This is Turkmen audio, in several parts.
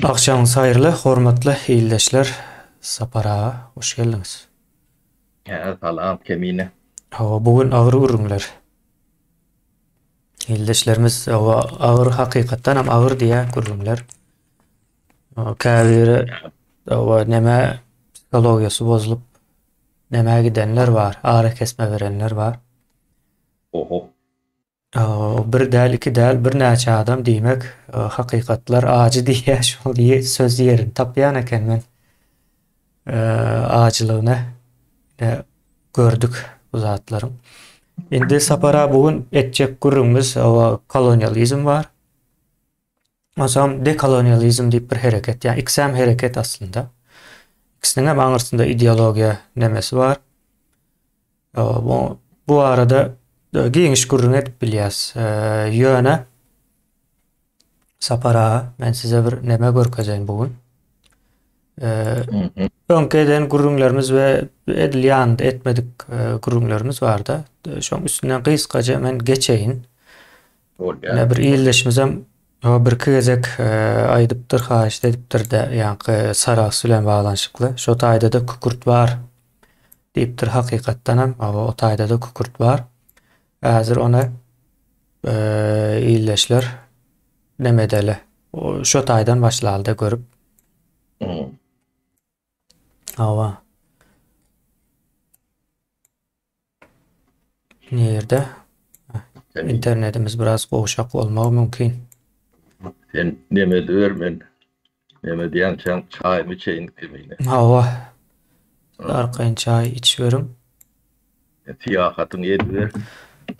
Agşamyňyz haýyrly, hormatly ildeşler! Sapar aga, hoş geldiňiz. Hä, salam Kemine. Hawa, bu gün agyr gürrüňler. Ildeşlerimiz hawa, agyr hakykatdan hem agyr diýýär gürrüňler. Käbiri hawa, neme psihologiýasy bozulyp, nämä gidenler bar, arakesme berenler bar. Oho. Bir däl, iki däl, birnäçe adam diýmek, hakykatlar ajy diýýär, şol söz ýerini tapýan eken men. Ajylygyny gördük bu zatlaryň. Indi Sapar aga bu gün etjek gürrüňimiz kolonializm bar. Onsoň dekolonializm diýip bir hereket, ýa ikisem hereket aslynda. Ikisiniň hem aňyrsynda ideologiýa nemesi bar. Bu bu barada giňiş gürrüň edip bilýäs. Ýöne Sapar aga, men size bir neme görkezeýin bu gün. Öňki eden gürrüňlerimiz we edil ýanynda etmedik gürrüňlerimiz barda. Şoň üstünden gysgaça men geçeýin. Bolýar. Ine bir ildeşimizem birki gezek aýdypdyr, haýyşt edipdir-de, ýaňky Sarahs bilen baglanyşykly. Şo taýda-da kükürt bar diýipdir. Hakykatdanam, hawa, o taýda-da kükürt bar. Häzir ony ildeşler neme edeli. Şo taýdan başlaly-da görüp. Hawa. Nirde? Internetimiz biraz gowşak bolmagy mümkin. Sen neme ediber men neme diýýänçäň çaýymy içeýin kemine. Hawa. Arkaýyn çaý içiberiň. Syýahatyňy ediber.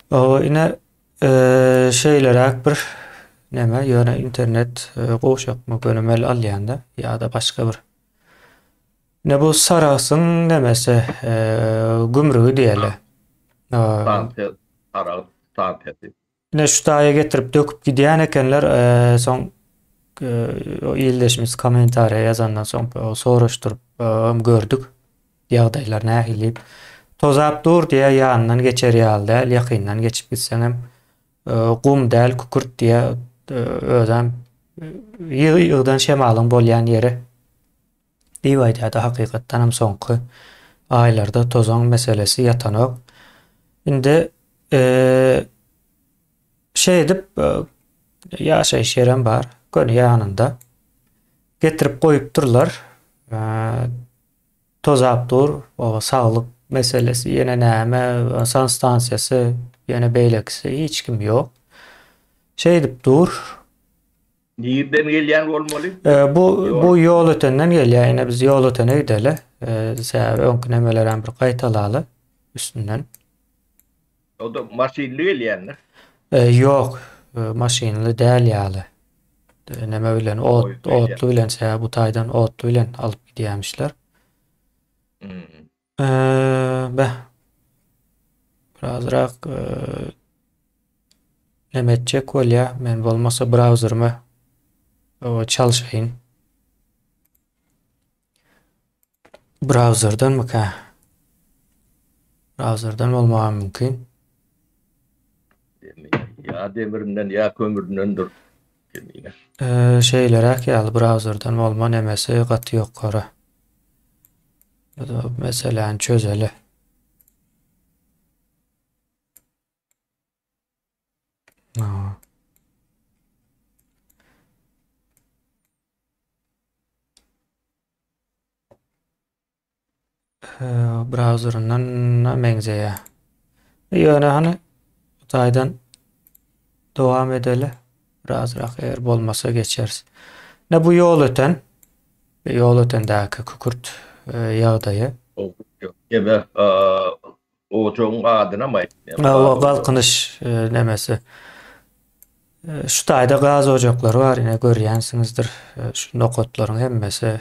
Hawa ine şeýleräk bir neme ýöne internet gowşakmy gönümel alýanda ýa-da başga bir Ine bu Sarahsyň nemesi, gümrügi diýeli. Stansiýa, Sarahs stansiýasy. Ine şu taýa getirip döküp gidýän ekenler, soň ildeşimiz kommentariýa ýazandan soň soraşdyryp gördük. Ýagdaýlar nähili diýip. Tozap dur diýýär, ýanyndan geçer ýaly däl, ýakyndan geçip gitseňem gum däl, kükürt diýýär. Özem ýygy-ýygydan şemalyň bolýan ýeri. Diýip aýdýardy. Hakykatdanam soňky aýlarda tozan meselesi ýatanok. Indi şeýdip ýaşaýyş ýerem bar, göni ýanynda. Getirip goýupdyrlar. Tozap dur, o saglyk meselesi, ýene näme, sanstansiýasy, ýene beýlekisi hiç kim ýok. Şeýdip dur. Nirden gelýän bolmaly? Bu bu Ýolötenden gelýär. Ine biz Ýolötene gideli. Sebäbi öňki nemelerem bir gaýtalaly üstünden. O da maşynly gelýändir. Ýok, maşynly däl ýaly. Neme bilen, ot, otly bilen, sebäbi bu taýdan otly bilen alyp gidýärmişler. Beh. Birazrak neme etjek bolýa. Men bolmasa brauzerime çalşaýyn. Brauzerdenmika? Brauzerden bolmagy mümkin. Ýa demirinden ýa kömründendir. Şeýleräk ýaly brauzerden bolma nemesi gaty ýokary. Bu meseläni çözeli. Brauzerinden meňzeýär. Ýöne hany bu taýdan dowam edeli. Birazrak eger bolmasa geçeris. Ne bu ýol öten. Ýol ötendäki kükürt ýagdaýy. Ýa ojagyň adynam aýt. Hawa, galkynyş nemesi. Şu taýda gaz ojaklary bar, ine görýänsiňizdir. Şu nokatlaryň hemmesi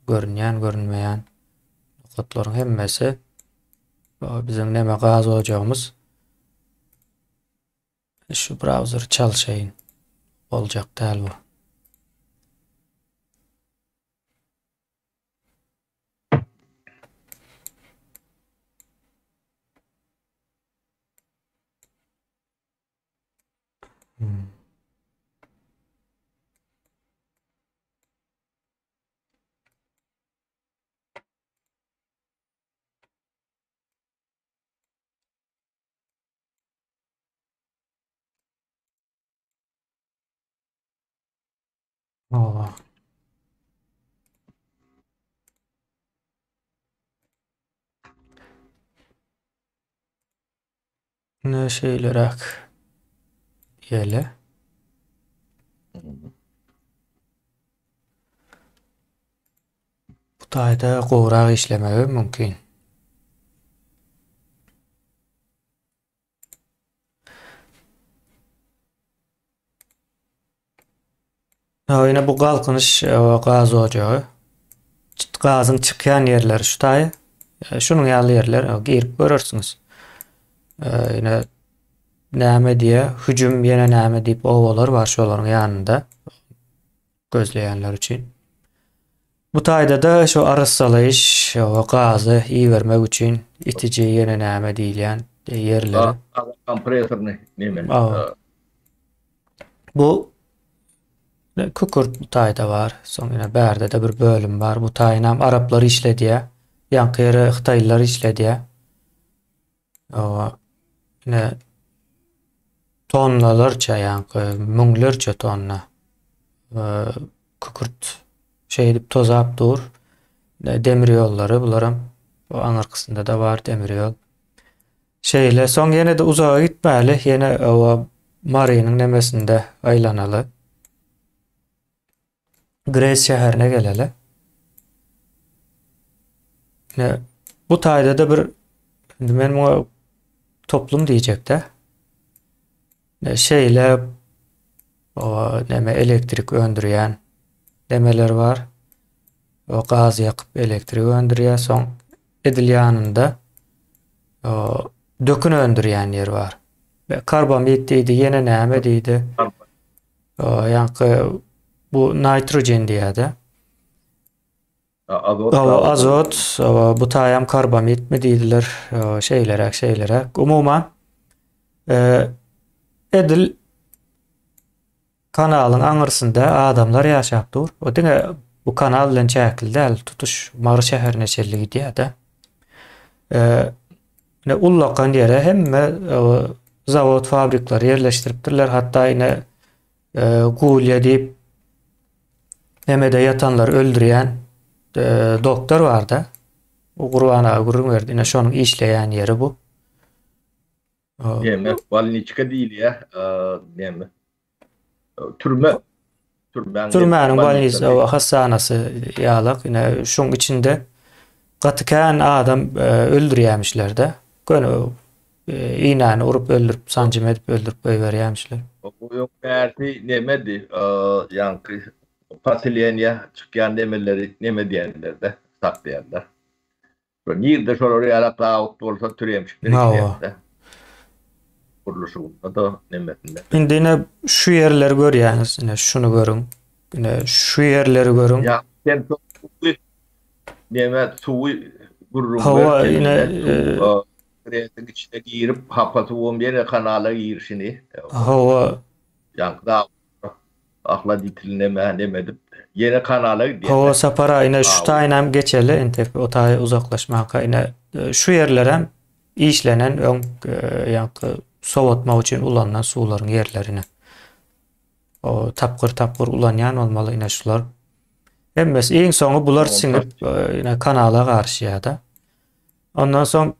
görünýän, görünmeýän nokatlaryň hemmesi biziň neme gaz ojagymyz. Şu brauzeri çalşaýyn. Boljak däl bu. Hmm. Oba. Ne şeýleräk ýele. Bu taýda gowrak işlemegi mümkin. Ýene bu galkynyş gaz ojagy. Gazyň çykýan ýerleri şu taýy. Şunuň ýaly ýerler girip görersiňiz. Ýene näme diýe, hüjüm ýene näme diýip obalar bar şolaryň ýanynda gözleýänler üçin. Bu taýda-da şu arassalaýyş gazy ibermek üçin itiji ýene näme diýilýän ýerleri. Kompressoryny näme? Bu kükürt bu taýda bar. Soň ýene bärde-de bir bölüm bar. Bu taýynam araplar işledýär. Ýaňky ýeri hytaýlylar işledýär. Owa. Ine tonnalarça ýaňky müňlerçe tonna kükürt şeýdip tozap dur. Demir ýollary bularam bu aňyrkysynda-da bar demir ýol. Şeýle, soň ýene-de uzaga gitmäli, ýene oba Marynyň nemesinde aýlanaly. Gres şäherine geleli. Ne, bu taýda-da bir indi men muňa toplum diýjek-de. Ne, şeýle o neme elektrik öndürýän nemeler bar. O gaz ýakyp elektrik öndürýär. Soň edil ýanynda dökün öndürýän ýer bar. Karbamid diýdi, ýene näme diýdi. Ýaňky bu nitrogen diýýär-de. Azot. Azot, bu taýam karbamidmi diýdiler. Şeýleräk, şeýleräk. Umuman, edil Kanalyň aňyrsynda adamlar ýaşap dur. O diňe bu kanal bilen çäkli däl, tutuş Mary şäherine çenli gidýär-de. Ine ullakan ýere hemme zawod, fabrikleri ýerleşdiripdirler. Hatda ine Gulýa diýip nemede ýatanlary öldürýän doktor bar-da. Bu Gurban aga gürrüň berdi. Ine şonuň işleýän ýeri bu. Näme, bolniçka diýilýär, näme? Türme. Türmäniň Türmäniň bolnisy, hassanasy ýalak. Ine şuň içinde gaty kän adam öldürýämişler-de. Göni iýnäni urup öldürip, sanjym edip öldürip goýberýämişler. Ýok, bärsi nemedi, ýaňky poseleniýa çykýan nemeleri neme diýenler-de, saklaýarlar. Nirde şolar ýalak zawod bolsa türemşikler işleýär-de. Gurluşygynda-da nemesinde. Indi ine şu ýerleri görýäňiz, ine şuny görüň. Ine şu ýerleri görüň. Ýa sen suwy neme suwy gürrüň ber. Hawa, ine Resiň içine girip hapa suwam ýene kanala girişini. Hawa. Ýaňky zawod Ahladitl neme neme edip ýene kanala gidýär. Hawa Sapar aga ine şu taýynam geçeli entek o taýa uzaklaşmanka ine şu ýerlerem işlenen öň ýaňky sowatmak üçin ulanylan suwlaryň ýerleri ine. O tapgyr tapgyr ulanýan bolmaly ine şular. Hemmesi iň soňy bular siňip ine kanala garyşýar-da. Ondan soň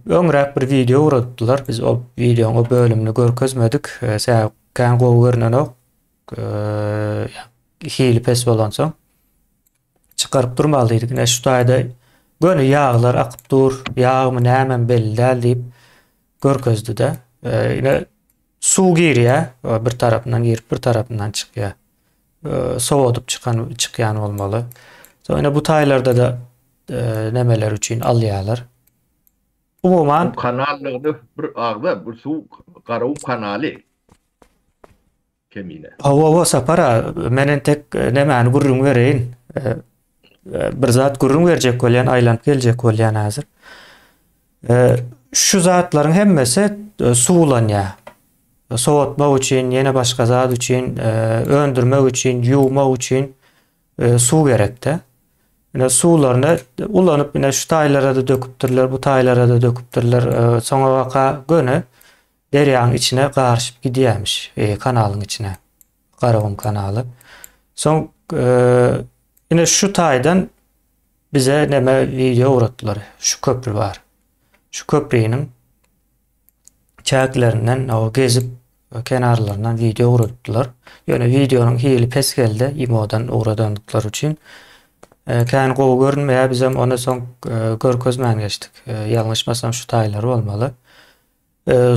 öňräk bir wideo ugradypdylar. Biz o wideoň o bölümini görkezmedik. Sebäbi kän gowy görnenok. Hili pes bolansoň çykaryp durmaly diýdik. Ine şu taýda göni ýaglar akyp dur. Ýagmy nämemi belli däl diýip görkezdi-de. Ine suw girýär. Bir tarapyndan girip, bir tarapyndan çykýar. Sowadyp çykan çykýan bolmaly. Soň ine bu taýlarda-da nemeler üçin alýarlar. Umuman Bu kanallygyny bir agza bu suw Garagum kanaly kemine. Hawa hawa Sapar aga men entek nemäni gürrüň bereýin. Bir zat gürrüň berjek bolýan aýlanyp geljek bolýan häzir. Şu zatlaryň hemmesi suw ulanýar. Sowatmak üçin, ýene başga zat üçin, öndürmek üçin, ýuwmak üçin suw gerekde. Ine suwlaryny ulanyp ine şu taýlara-da döküpdirler, bu taýlara-da döküpdirler. Soňabaka göni derýanyň içine garyşyp gidýärmiş, kanalyň içine. Garagum kanaly. Soň ine şu taýdan bize neme wideo ugratdylar. Şu köpri bar. Şu köpriniň çäklerinden o gezip kenarlaryndan wideo ugratdylar. Ýöne wideonyň hili pes geldi imodan ugradandyklary üçin. Kän gowy görünmeýär, bizem ony soň görkezmän geçdik. Ýalňyşmasam şu taýlar bolmaly.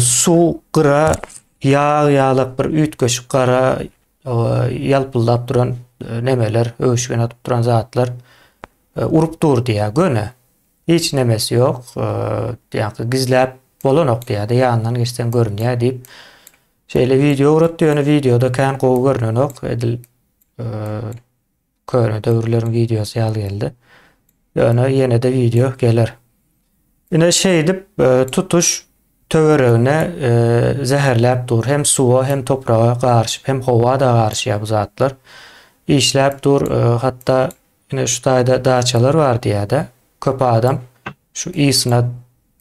Suw gyra ýag ýalak bir üýtgeşik gara ýalpyldap duran nemeler, öwüşgin atyp duran zatlar urup dur diýýär göni. Hiç nemesi ýok. Ýa-da gizläp bolanok diýýär-de, ýanyndan geçseň görünýär diýip. Şeýle wideo ugratdy, ýöne wideoda kän gowy görnenok. Edil Köne döwürleriň wideosy ýaly geldi. Ýöne ýene-de wideo geler. Ine şeýdip e, tutuş töweregine e, zäherläp dur. Hem suwa hem topraga garyşyp hem howa da garyşýar bu zatlar. Işläp dur. E, hatda ine şu taýda daçalar bar diýýär-de. Köp adam şu ysyna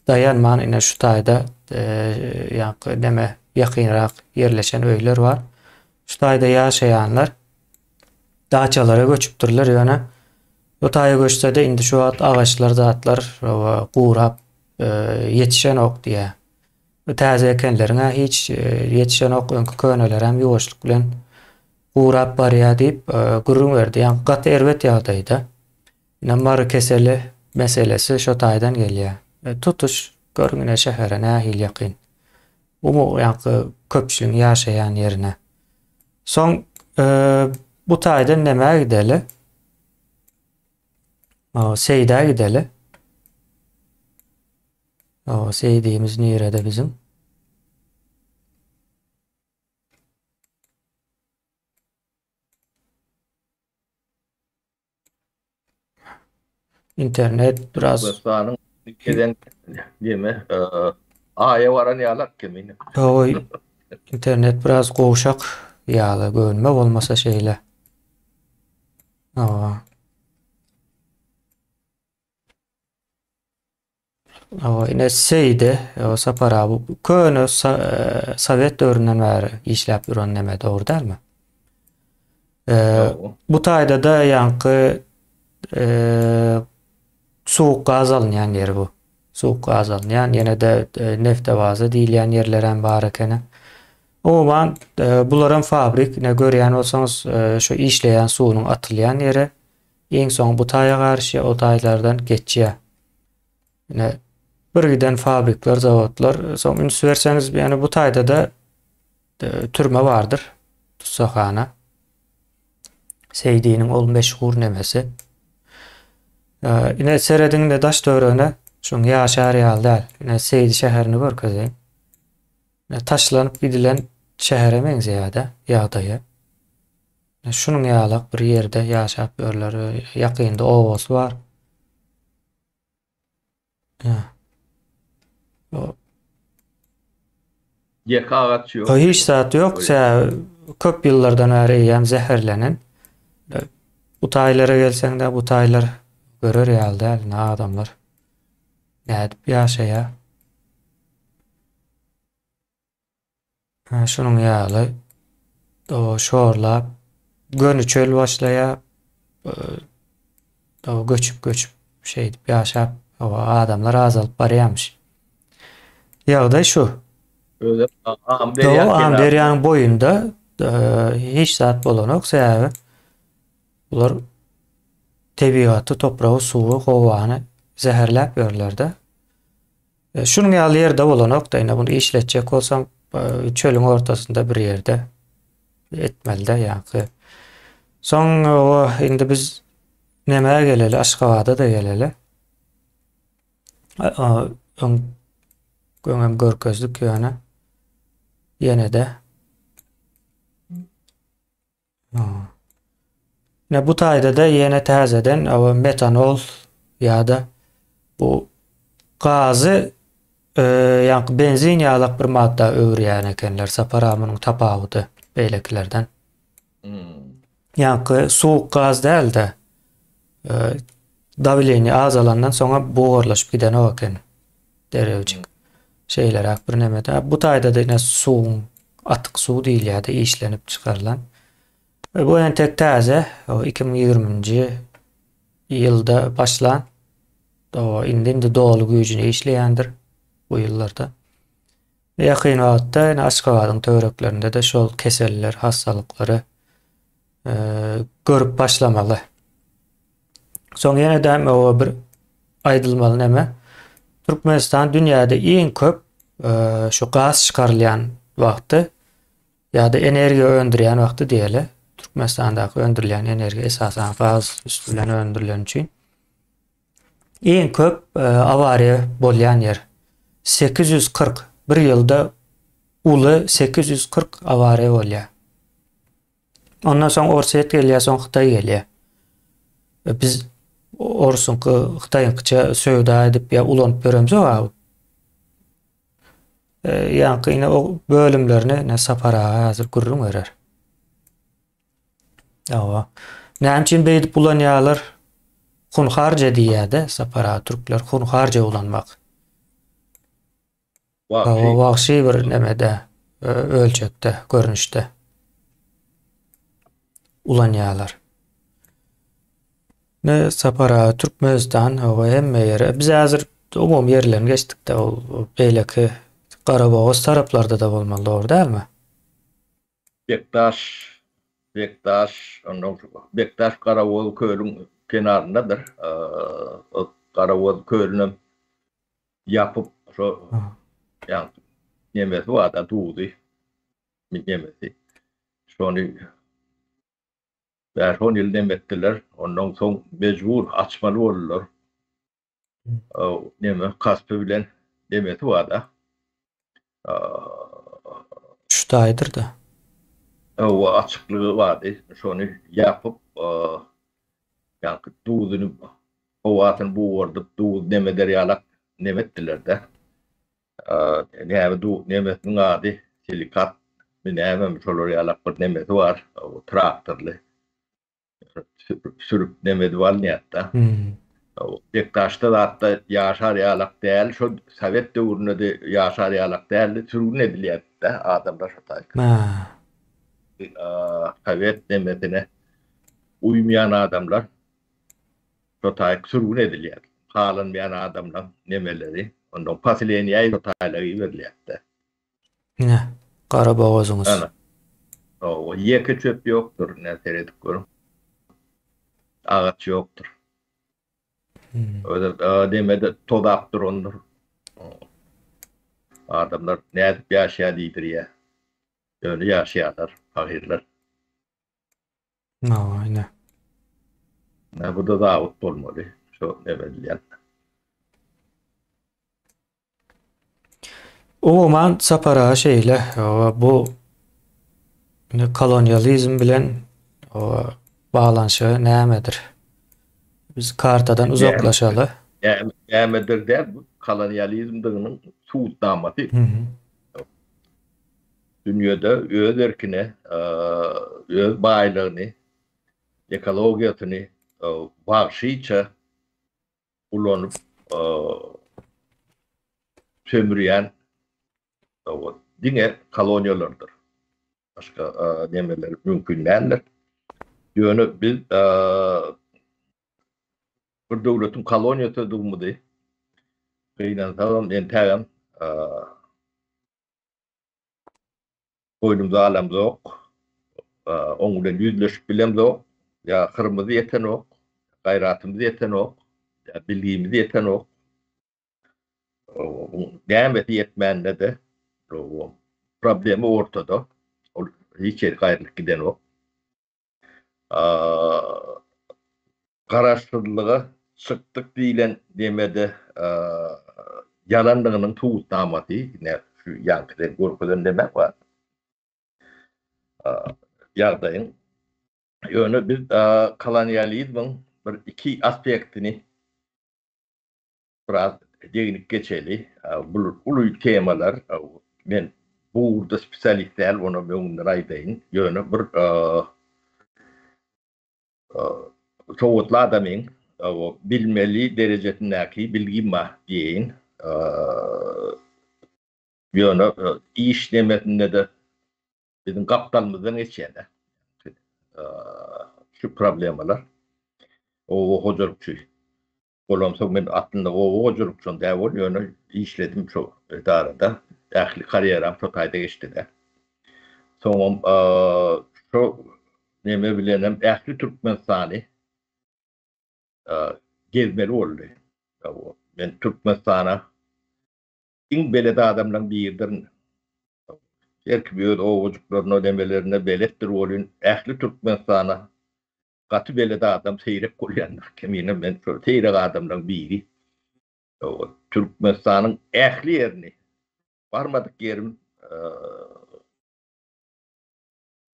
daýanman ine şu taýda ýa neme ýakynrak ýerleşen öýler bar. Şu taýda ýaşaýanlar daçalara göçüpdirler ýöne bu taýa göçsede indi şu wagt agaçlar zatlar gurap e, ýetişenok diýä. Bu täze ekenleriň hiç e, ýetişenok öňki köneler hem ýuwaşlyk bilen gurap barýar diýip e, gürrüň berdi. Ýa gaty erbet ýagdaýda. Ine Mary keseli meselesi şo taýdan gelýär. Tutuş görüň ine şähere nähili ýakyn. Umumy ýaňky köpçüligiň ýaşaýan ýerine. Soň e, bu taýdan nämä gideli? O, Seýdä gideli. O, Seýdimiz nirede biziň? Internet biraz Türkmenistanyň gezen neme Aýa baran ýalak kimin. Oý, internet biraz gowşak ýaly göwnüme bolmasa şeýle. Hawa. Hawa, ine Seýdi, Sapar abi köne sowet döwründen bäri işläp duran neme, dogry dälmi? Bu taýda-da ýaňky suwuk gaz alynýan ýeri bu. Suwuk gaz alynýan, ýene-de neftebaza diýilýän ýerler hem bar ekeni. Umuman, bularam fabrik, ine görýän bolsaňyz, şu işleýän suwunyň atylýan ýeri. Iň soňy bu taýa garyşýar, o taýlardan geçýär. Ine, bir giden fabrikler, zawodlar, soň üns berseňiz, ýani bu taýda-da e, türme bardyr, tussaghana. Seýdiniň ol meşhur nemesi. E, ine serediň-de daş töweregine, şuň ýaşar ýaly däl. Ine Seýdi şäherini görkezeýin. Ine taşlanyp gidilen şähere meňzeýär-de ýagdaýy. Şunuň ýalak bir ýerde ýaşap ýörler. Ýakynda obasy bar. Ýeke agaç ýok. Hiç zat ýok. Sebäbi köp ýyllardan bäri eýýäm zäherlenen. Bu taýlara gelseň-de, bu taýlar görer ýaly däl, ine adamlar nädip ýaşaýar. Şunuň ýaly şorlap göni çöl başlaýar. Göçüp-göçüp şeýdip ýaşap adamlar azalyp barýarmyş. Ýagdaý şu. Özem Amyderýanyň boýunda hiç zat bolanok sebäbi bular tebigaty, topragy, suwy, howany zäherläp ýörler-de. E, şunuň ýaly ýerde bolanok-da, ine bunu işletjek bolsaň, e, çölüň ortasynda bir ýerde etmeli-de ýaňky. Soň o indi biz nämä geleli, Aşgabada-da geleli. Öň öňem görkezdik ýöne ýene-de Ine bu taýda-da ýene täzeden metanol ýa-da bu gazy e, ýaňky benzin ýalak bir madda öwürýän ekenler. Sapar aga munuň tapawudy beýlekilerden. Hmm. Ýaňky suwuk gaz däl-de, e, dawleniýe azalandan soňra bugarlaşyp gidenok eken. Derewjik. Şeýleräk bir nemede. Bu taýda-da ine suwuň atyk suw diýilýär-de işlenip çykarylan. Bu entek täze, 2020-nji ýylda başlan. Indi-indi doly güýjüne işleýändir bu ýyllarda. Ýakyn wagtda ýene Aşgabadyň töwereklerinde-de şol keseller, hassalyklary görüp başlamaly. Soň ýene-de o bir aýdylmaly näme? Türkmenistan dünýäde iň köp şu gaz çykarylýan wagty ýa-da energiýa öndürýän wagty diýeli. Türkmenistandaky öndürilýän energiýa esasan gaz üsti bilen öndürileni üçin iň köp awariýa bolýan ýer. 840 bir ýylda uly 840 awariýa bolýar. Ondan soň Orsýet gelýär, soň Hytaý gelýär. E, biz Orsuňky, Hytaýyňkyça söwda edip ýa ulanyp ýöremzok a. E, ýaňky ine o bölümlerini ine Sapar aga häzir gürrüň berer. Hawa. Näme üçin beýdip ulanýarlar? Hunharja diýýär-de Sapar aga, türkler hunharja ulanmak. Wagşy. Wagşy bir nemede, ölçekde, görnüşde ulanýarlar. Ne Sapar aga Türkmenistan hawa hemme ýere. Biz häzir umumy ýerlerini geçdik-de, ol beýleki Garabogaz taraplarda-da bolmaly, dogry dälmi? Bekdaş, Bekdaş, ondan Bekdaş Garabogaz kölüň kenaryndadyr. Garabogaz kölünem ýapyp şo ýaňky nemesi barda duzy nemesi şony bäş-on ýyl neme etdiler ondan soň mejbur açmaly boldular neme Kaspi bilen nemesi barda Şu taýdyr-da. Hawa açyklygy bardy şony ýapyp ýaňky duzuny Howasyny bugardyp, duz nemeder ýalak neme etdiler-de. Näme duz nemesiniň ady, silikatmy nämemi şolar ýalak bir nemesi bar, traktorly. Sürüp neme edip alynýar-da. Bekdaşda zatda ýaşar ýalak däl, şo sowet döwründe-de ýaşar ýalak däldi, sürgün edilýärdi-de adamlar şo taýda. Sowet nemesine uýmaýan adamlar Şo taýyk sürgün edilýär. Halanmaýan adamlaň nemeleri, ondan poseleniýä şo taýlara iberilýär-de. Ine, gara bogazyňyz. Ana. Hawa, ýeke çöp ýokdur, ine seredip görüň. Agaç ýokdur. Özem neme-de tozap durandyr. Adamlar nädip ýaşaýar diýdirýär. Ýöne ýaşaýarlar, pahyrlar. Hawa, ine. Ine, bu-da zawod bolmaly, şo neme edilýän. Umuman, Sapar aga şeýle, bu indi kolonializm bilen baglanyşygy nämedir? Biz kartadan uzaklaşaly. Nämedir däl, bu kolonializmdiginiň subutnamasy. Dünýede öz erkine, öz baýlygyny, ekologiýasyny wagşyça ulanyp sömürýän diňe koloniýalardyr. Başga nemeler mümkin däldir. Ýöne biz bir döwletiň koloniýasydygymyzy gynansagam entägem Boýnumyza alamzok, oň bilen ýüzleşip bilemzok, ýa hyrymyz ýetenok, gaýratymyz ýetenok, ýa bilgimiz ýetenok. Nämesi ýetmände-de, problema ortada, ol hiç ýere gaýrylyp gidenok. Garaşsyzlyga çykdyk diýlen demede ýalandygynyň subutnamasy ine şu ýaňky sen görkezen demäň bar. Ýagdaýyň. Ýöne biz kolonializmiň bir iki aspektini Biraz deginip geçeli. Bular uly temalar. Men bu ugurda spesialist däl, onam öňünden aýdaýyn. Ýöne bir sowatly adamyň bilmeli derejesindäki bilgim bar diýeýin. Ýöne iş nemesinde-de biziň gapdalymyzdan geçýär-de. Şu problemalar oba hojalykçy bolamsoň men aslynda oba hojalykçam däl bol ýöne işledim şo edarada. Ähli karýeram şo taýda geçdi-de. Soňam şo neme bilenem ähli Türkmenistany gezmeli boldy. Men Türkmenistana iň belet adamlaryň biridirin. Her kim öz obajyklaryna, nemelerine beletdir welin, ähli Türkmenistana gaty belet adam seýrek bolýandyr. Kemine men şol seýrek adamlaryň biri. Türkmenistanyň ähli ýerini, barmadyk ýerim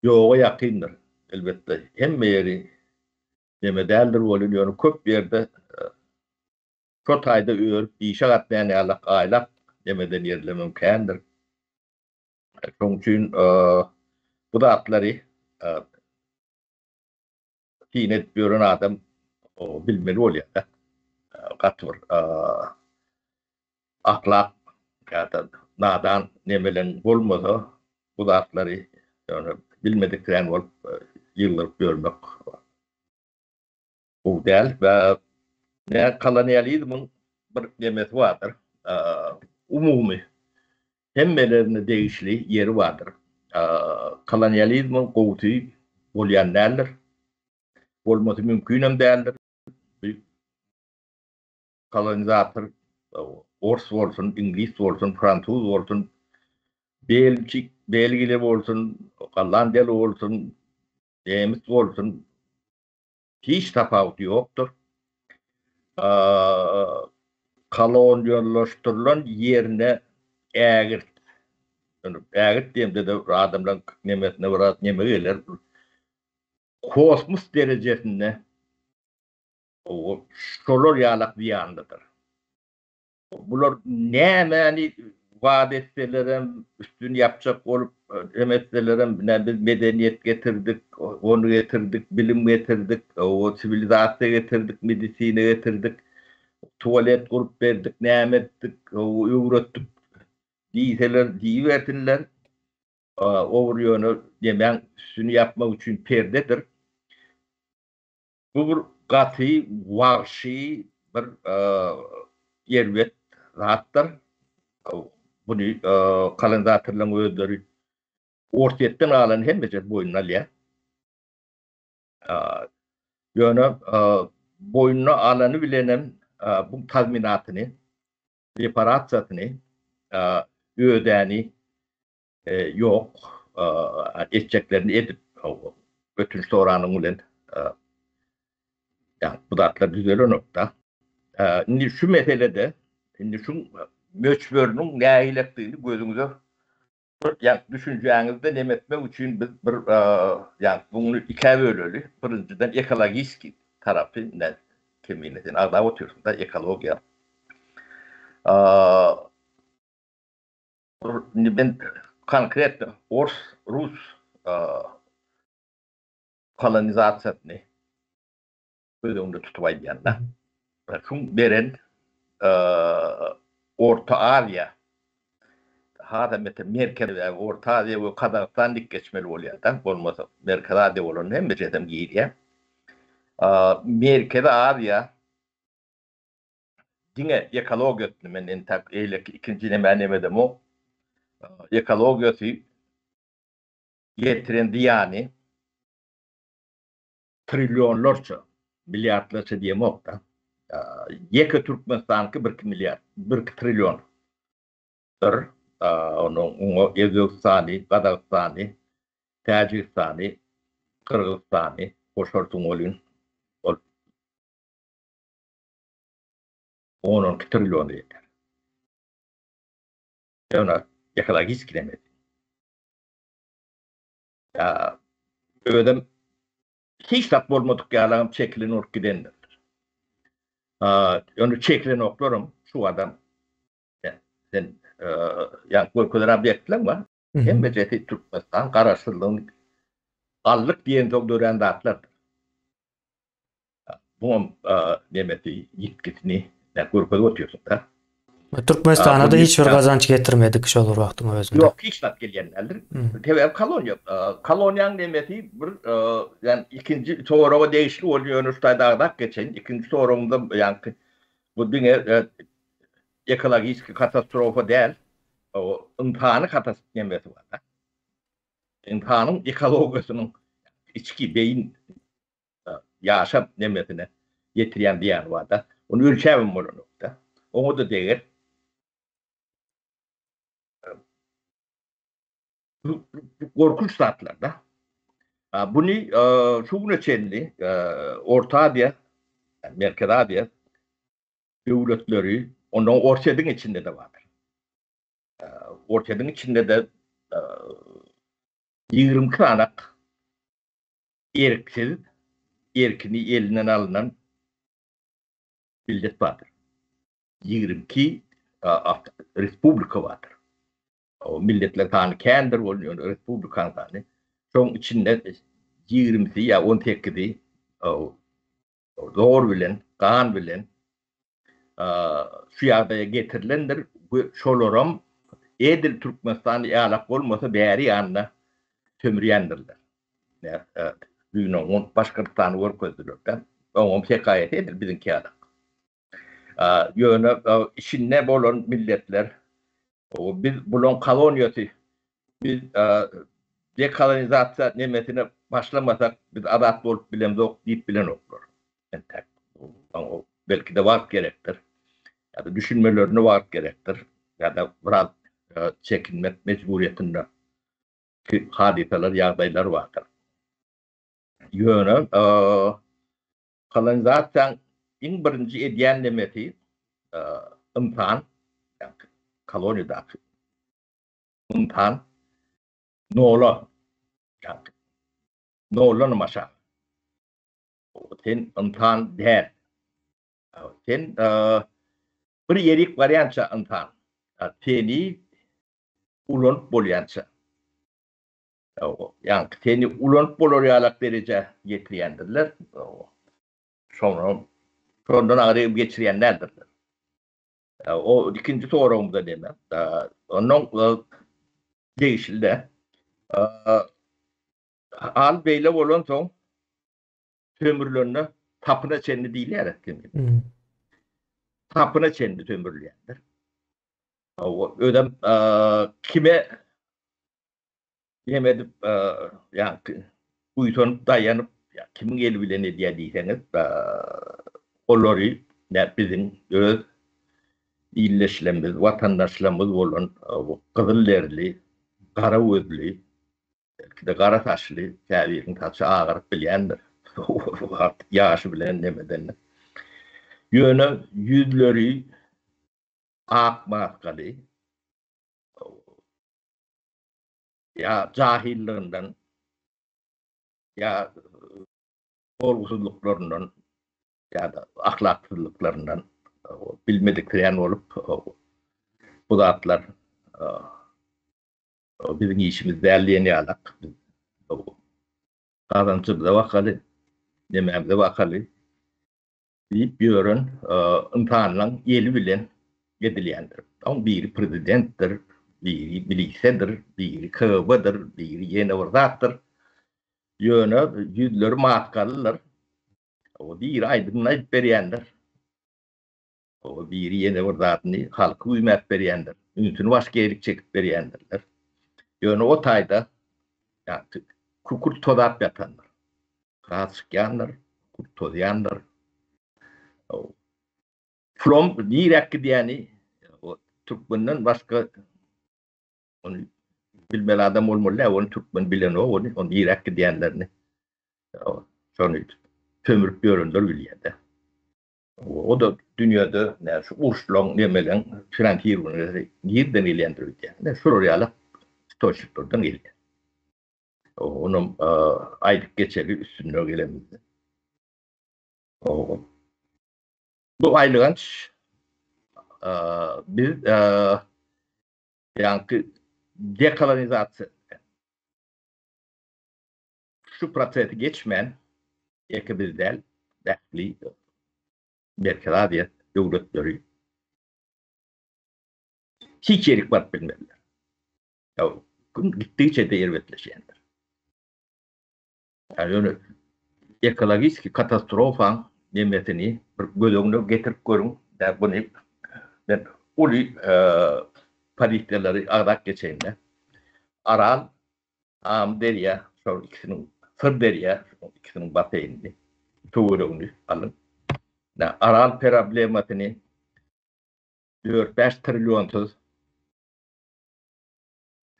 ýoga ýakyndyr. Elbetde, hemme ýeri neme däldir welin, ýöne köp ýerde şo taýda örüp işe gatnaýan ýalak aýlap nemeden ýerlemem kändir. Şoň üçin bu zatlary syn edip ýören adam bilmeli bolýar-da. Gaty bir ahlak ýa-da nadan nemeleň bolmasa bu zatlary ýöne bilmediksirän bolup ýylgyryp ýörmek gowy däl. We kolonializmiň bir nemesi bardyr, umumy hemmelerine degişli ýeri bardyr. Kolonializmiň gowusy bolýan däldir. Bolmasy mümkinem däldir. Kolonizator ors bolsun, iňlis bolsun, fransuz bolsun, belçik, belgili bolsun, gollandiýaly bolsun, nemis bolsun, hiç tapawudy ýokdur. Koloniýalaşdyrylan ýerine ägirt, ägirt diýemde-de adamlaryň nemesine biraz neme geler, kosmos derejesinde şolar ýalak zyýanlydyr. Bular nämäni wada etselerem, üstüni ýapjak bolup hem etselerem, ine biz medeniýet getirdik, ony getirdik, bilim getirdik, siwilizasiýa getirdik, medisina getirdik, tualet gurup berdik, näme etdik, öwretdik diýseler diýibersinler. O bir ýöne nemäň üstüni ýapmak üçin perdedir. Bu bir gaty wagşy bir erbet zatdyr. Buny kolonizatorlaryň özleri Orsýetden galan hemmejesi boýnuna alýar. Ýöne boýnuna alany bilenem bu tazminatyny, reparasiýasyny ödäni Ýok, etjeklerini edip, ötünç soranyň bilen ýa bu zatlar düzelenok-da. Indi şu meselede, indi şu möçberiniň nähilekdigini gözüňize bir ýa düşünjäňizde neme etmek üçin biz bir ýa buny ikä böleli. Birinjiden ekologiski tarapy, ine Kemine sen agzap otyrsyň-da ekologiýa. Indi men konkretno ors, rus kolonizasiýasyny göz öňünde tutup aýdýan-da. Şuň beren Orta Aziýa, hasam beter Merkezi Orta Aziýa we Gazagystan dik geçmeli bolýar-da, bolmasa Merkezi Aziýa bolanda hemmejesem girýär. Merkezi Aziýa Diňe ekologiýasyny men entäk eýleki ikinji nämä nemedemok. Ekologiýasy ýetiren zyýany trillionlarça, milliardlarça diýemok-da. Ýeke Türkmenistanky birki milliard, birki trillion dyr. Onuň oňa Özbegistany, Gazagystany, Täjigistany, Gyrgyzystany goşarsyň welin ol On-on iki trilliona ýeter. Ýöne ekologiski neme. Ýa özem hiç zat bolmadyk ýalagam çekilen bolup gidendir. Ýöne çekilenoklaram şu adam sen ýa görkezen obýektleň bar. Hemmejesi Türkmenistan garaşsyzlygyny aldyk diýensoň dörän zatlardyr. Buňam nemesi ýitgisini görkezip otyrsyň-da. Türkmenistana-da hiç bir gazanç getirmedik şol bir wagtyň özünde. Ýok, hiç zat gelýän däldir. Sebäbi koloniýa. Koloniýaň nemesi bir, ýani ikinji soraga degişli boldy, ýöne şu taýda agzap geçeýin. Ikinji soragymda ýaňky bu diňe ekologiki katastrofa däl, o ynsany katas nemesi bar. Ynsanyň ekologiýasynyň içki beýin ýaşap nemesine ýetirýän zyýany bar-da. Ony ölçäbem bolanok-da. Oňa-da deger. Bu gorkunç zatlar-da. Buny şu güne çenli Orta Aziýa, Merkezi Aziýa döwletleri, ondan Orsýetiň içinde-de bardyr. Orsýetiň içinde-de 22 sanak erksiz, erkini elinden alnan millet bardyr. 22 respublika bardyr. O milletler sany kändir, ol ýöne respublikanyň sany. Şoň içinde 20-si ýa 18-i zor bilen, gan bilen şu ýagdaýa getirilendir we şolaram edil Türkmenistan ýalak bolmasa bäri ýanyna sömürýändirler. Düýn oňa Başgyrtystany görkezdiler-de. Oňam hekaýasy edil biziňki ýalak. Ýöne içinde bolan milletler biz bulaň koloniýasy biz dekolonizasiýa nemesine başlamasak biz azat bolup bilemzok diýip bilenoklar. Entäk. Belki-de wagt gerekdir. Ýa-da düşünmelerine wagt gerekdir. Ýa-da biraz çekinmek mejburyýetinde hadysalar, ýagdaýlar bardyr. Ýöne kolonizasiýaň iň birinji edýän nemesi ynsan, ýagny koloniýadaky ynsan nola, ýagny noldan aşak. Sen ynsan däl. Sen bir ýerik barýança ynsan. Seni ulanyp bolýança. Ýaňky seni ulanyp bolar ýalak derejä ýetirýändirler. Şondan şondan agyr geçirýän däldirler. O ikinji soragymyza näme? Ondan degişli-de. Hal beýle bolansoň sömürlende tapyna çenli diýilýär etgin. Tapyna çenli sömürülýändir. Özem kime neme edip, ýaňky buýsanyp daýanyp, kimiň eli bilen edýär diýseňiz, olary biziň öz ildeşlerimiz, watandaşlarymyz bolan gyzyl derili, gara gözli, belki-de gara saçly, käbiriniň saçy agaryp bilýändir, artyk ýaşy bilen nemeden. Ýöne ýüzleri ak maskaly ýa jahillygyndan ýa bolgusyzlyklaryndan ýa-da ahlaksyzlyklaryndan bilmediksirän bolup bu zatlar biziň işimiz däl diýen ýalak biz gazanjymyza bakaly, nemämize bakaly diýip ýören ynsanlaň eli bilen edilýändir. Oň biri prezidentdir, biri milisedir, biri KGB-dir, biri ýene bir zatdyr. Ýöne ýüzleri maskalydyr. O biri aýdymyny aýdyp berýändir. O biri ýene bir zadyny halky güýmäp berýändir. Ünsüni başga ýerik çekip berýändirler. Ýöne o taýda ýa kükürt tozap ýatandyr. Gaz çykýandyr, kükürt tozýandyr. Pulam niräk gidýäni o türkmenden başga ony bilmeli adam bolmaly däl, ony türkmen bilenok ony, ony niräk gidýänlerini. Şony sömürip ýörenler bilýär-de. O-da dünýede nä şu uruşlaň nemeleň finansirowaniýasy nirden gelýändir öýdýän. Ine şolar ýaly istoçniklerden gelýär. Onam aýdyp geçeli üstünde gelenimizde. Bu aýlyganç biz ýaňky dekolonizasiýa şu prosesi geçmän ýeke biz däl, ähli Merkezi Aziýa döwletleri. Hiç ýerik baryp bilmediler. Ýa gün gitdigiçe-de erbetleşýändir. Ýa ýöne ekologiki katastrofaň nemesini bir göz öňüne getirip görüň. Ýa buny men uly pozisiýalary agzap geçeýin-de. Aral, Amyderýa, şol ikisiniň Syrderýa, şol ikisiniň basseýnini, töweregini alyň. Aral problemasyny dört-bäş trillionsyz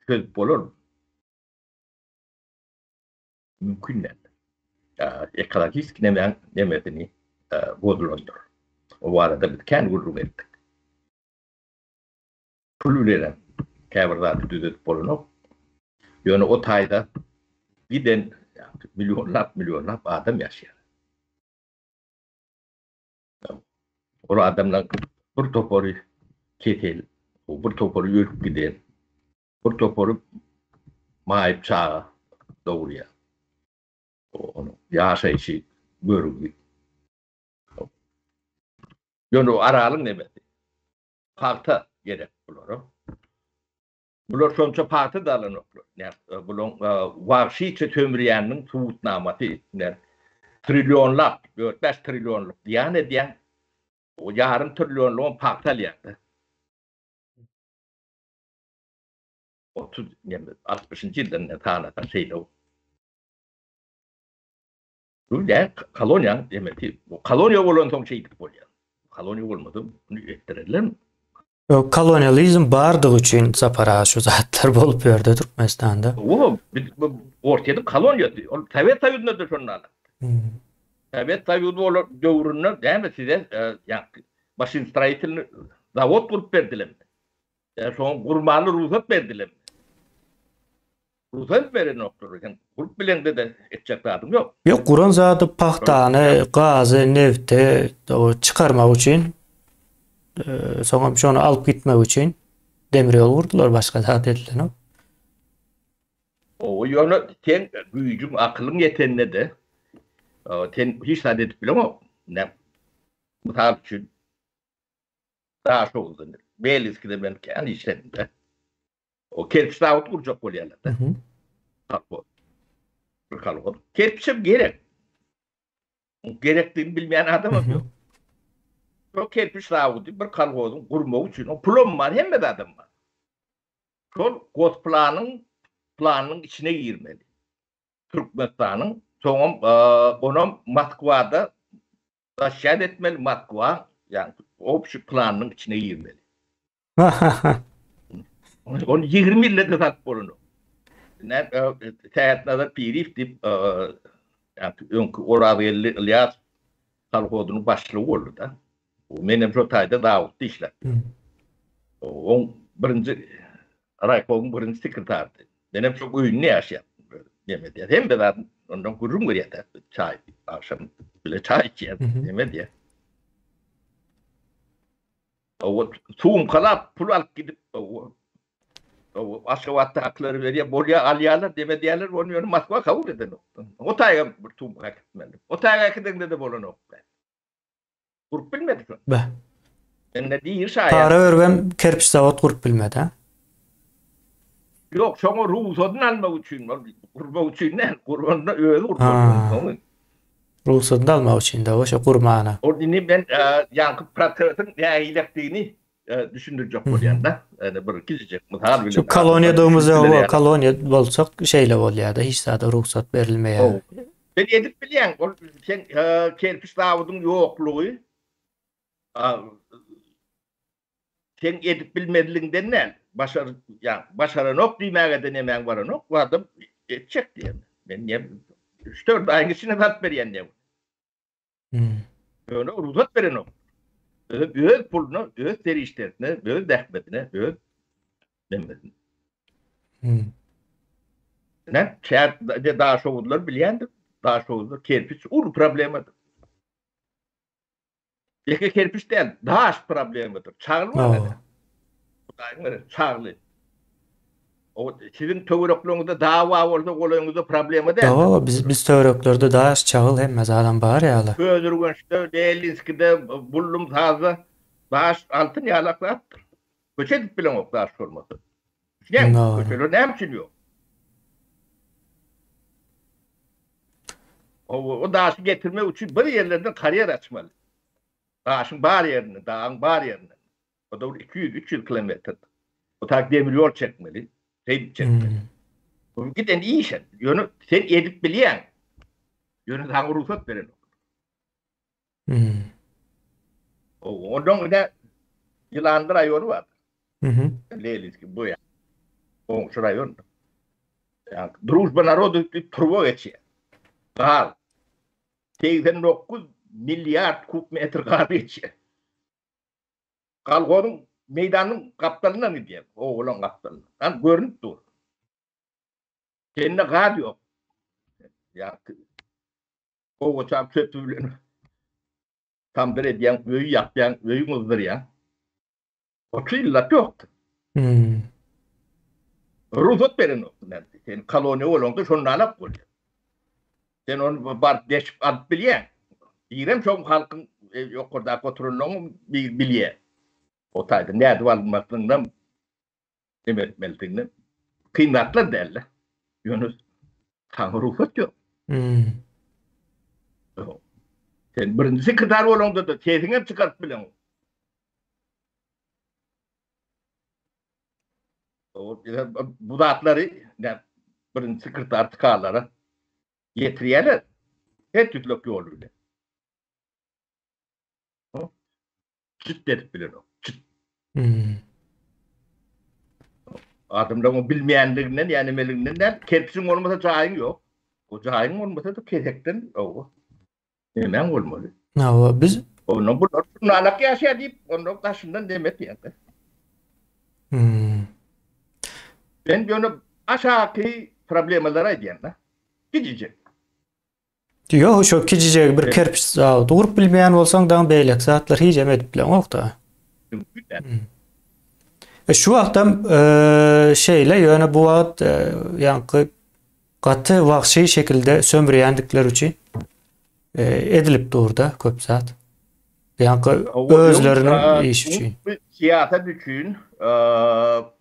çözüp bolarmy? Mümkin däl. Ekologik nemäň nemesini bozulandyr. O barada biz kän gürrüň etdik. Pul bilenem käbir zady düzedip bolanok. Ýöne o taýda giden millionlap, millionlap adam ýaşaýar. Ol adamlaryň bir topary kesel, bir topary ölüp giden, bir topary maýyp çaga dogurýar. Onuň ýaşaýşy, görgi. Ýöne o Aralyň nemesi. Pagta gerek bulara. Bular şonça pagta-da alanoklar. Bulaň wagşyça sömürýäniniň subutnamasy. Trillionlap, dört-bäş trillionlyk zyýan edýäň, ýarym trillionlygam pagta alýaň-da. 30, altmyşynjy ýyldan sanasaň şeýle. Bu ne koloniýaň demesi. Bu koloniýa bolansoň şeýdip bolýar. Koloniýa bolmasa bunu etdirerlermi? Ýok, kolonializm bardygy üçin Sapar aga şu zatlar bolup ýördi Türkmenistanda. O biz bu Orsýetiň koloniýasy. Ol Sowet Soýuzynda-da şonda alypdy. Sowet Soýuzy bolan döwründe näme size ýa maşinstroitelny zawod gurup berdilermi? Ýa şoňa gurmana rugsat berdilermi? Rugsat berenoklar. Sen gurup bileňde-de etjek zadyň ýok. Ýok, guran zady pagtany, gazy, nebti çykarmak üçin, soňam şony alyp gitmek üçin demir ýol gurdular, başga zat edilenok. Owa, ýöne sen güýjüň, akylyň ýetende-de, sen hiç zat edip bileňok. Mysal üçin, Daşoguzda, Beliskide men kän işledim-de. O kerpiç zawod gurjak bolýarlar-da. Kolhoz. Bir kolhoz. Kerpiçem gerek. Gerekdigini bilmeýän adamam ýok. Şo kerpiç zawody bir kolhozyň gurmagy üçin, o pulam bar, hemme zadam bar. Şol gosplanyň planynyň içine girmeli. Türkmenistanyň soňam onam Moskwada Zaşýat etmeli Moskwa, ýagny obşi planynyň içine girmeli. Ony 20 ýylda-da salyp bolanok. Näme Sähetnazar Piriýew diýip, ýagny öňki Orazgeldi Ylýas kolhozynyň başlygy boldy-da. Menem şo taýda zawodda işläp. Oň birinji raýkomyň birinji sekretarydy. Menem şoň öýünde ýaşaýardym. Neme diýýär, hemme zat ondan gürrüň berýär-de, çaý, agşam bile çaý içýär, neme diýýär. Owa, sumkalap pul alyp gidip, owa, Aşgabatdakylary berýär, bolýar, alýarlar, neme diýýärler, ony ýöne Moskwa kabul edenok. O taýga bir sumka äkitmeli. O taýga äkideňde-de bolanok. Gurup bilmedi şony. Beh. Indi diri şaýat. Para beribem kerpiç zawod gurup bilmedi ha. Ýok, şoňa rugsadyny almak üçin, ol gurmak üçin däl, guranda özi gurmaly. Rugsadyny almak üçin da, şo gurmana. Ol indi men ýaňky protesiň nähilekdigini düşündirjek bolýan da. Ýani bir kiçijek mysal bilen. Şu koloniýadygymyz ýok, koloniýa bolsak şeýle bolýar-da, hiç zada rugsat berilmeýär. Sen edip bilýäň, ol sen kerpiç zawodyň ýoklugy seň edip bilmezligiňden däl, başar, ýa başaranok diýmäge-de nemäň baranok, bu adam etjek diýen. Men diýen üç-dört aýyň içinde salyp berýän diýen. Ýöne rugsat berenok. Öz puluna, öz serişdesine, öz zähmetine, öz nemesine. Ne? Çär de Daşoguzlar bilýändir. Daşoguzda kerpiç uly problemadyr. Ýeke kerpiç däl, daş problemadyr. Çagly bar ene. Hudaýyň beren çagly. O siziň töwerekleriňizde dag bar bolsa, golaýyňyzda problema däl. Hawa, biz biz töwereklerde daş, çagyl hemme zadam bar ýaly. Köneürgençde, Lelinskide, Bullumsazda daş altyn ýalak zatdyr. Köçe edip bileňok daş bolmasa. Düşünýäňmi? Köçeler näme üçin ýok? O, o daşy getirmek üçin bir ýerlerden karýer açmaly. Daşyň bar ýerinden, dagyň bar ýerinden. O da bir 200-300 kilometr. O tak demir ýol çekmeli. Şeýdip çekmeli. Hmm. Bu giden iş. Ýöne sen edip bilýäň. Ýöne saňa rugsat berenok. Hmm. Ondan ine Ýylanly raýony bar. Mhm. Lelinskiý bu ýa. Goňşy raýon. Ýa Družba narodu diýip turba geçýär. Gaz. 89 milliard kub metr gaz geçýär. Kolhozyň meýdanynyň gapdalyndan gidýär, obalaryň gapdalyndan. Hany görnüp dur. Sende gaz ýok. Ýa gowaça çöpi bilen tamdyr edýäň, öý ýapýaň, öý gyzdyrýaň. 30 ýyllap ýokdy. Hmm. Rugsat berenok. Sen koloniýa bolaňda şonda alap bolýar. Sen ony baryp deşip alyp bilýäň. Birem şoň halkyň e, ýokardaky oturanlaryň bir bilýär. O taýda nädip alynmaklygyndan neme etmelidigini kyn zatlar däldi. Ýöne saňa rugsat ýok. Hmm. Sen birinji sekretar bolaňda-da sesiňem çykaryp bileňok. Bu zatlary birinji sekretar çykarlara ýetirýärler. Her türlük ýol bilen. Çyt edip bilenok. Çyt. Hmm. Adamlaryň bilmeýänliginden, ýa nemeliginden däl, kerpijiň bolmasa jaýyň ýok. O jaýyň bolmasa-da kesekden, owa. Nemäň bolmaly? Hawa, biz Ondan bular şunalak ýaşaýar diýip, ondan daşyndan neme etýär. Hmm. Men ýöne aşaky problemalary aýdýan-da. Kiçijek. Ýok, şo kiçijek bir kerpiç zawody gurup bilmeýän bolsaň, daň beýleki zatlar hiç hem edip bileňok-da. Mümkin däl. Hmm. E, şu wagtam e, şeýle, ýöne bu wagt e, ýaňky Gaty wagşy şekilde sömürýändikleri üçin edilip durda köp zat. Ýaňky özleriniň işi üçin. Syýasat üçin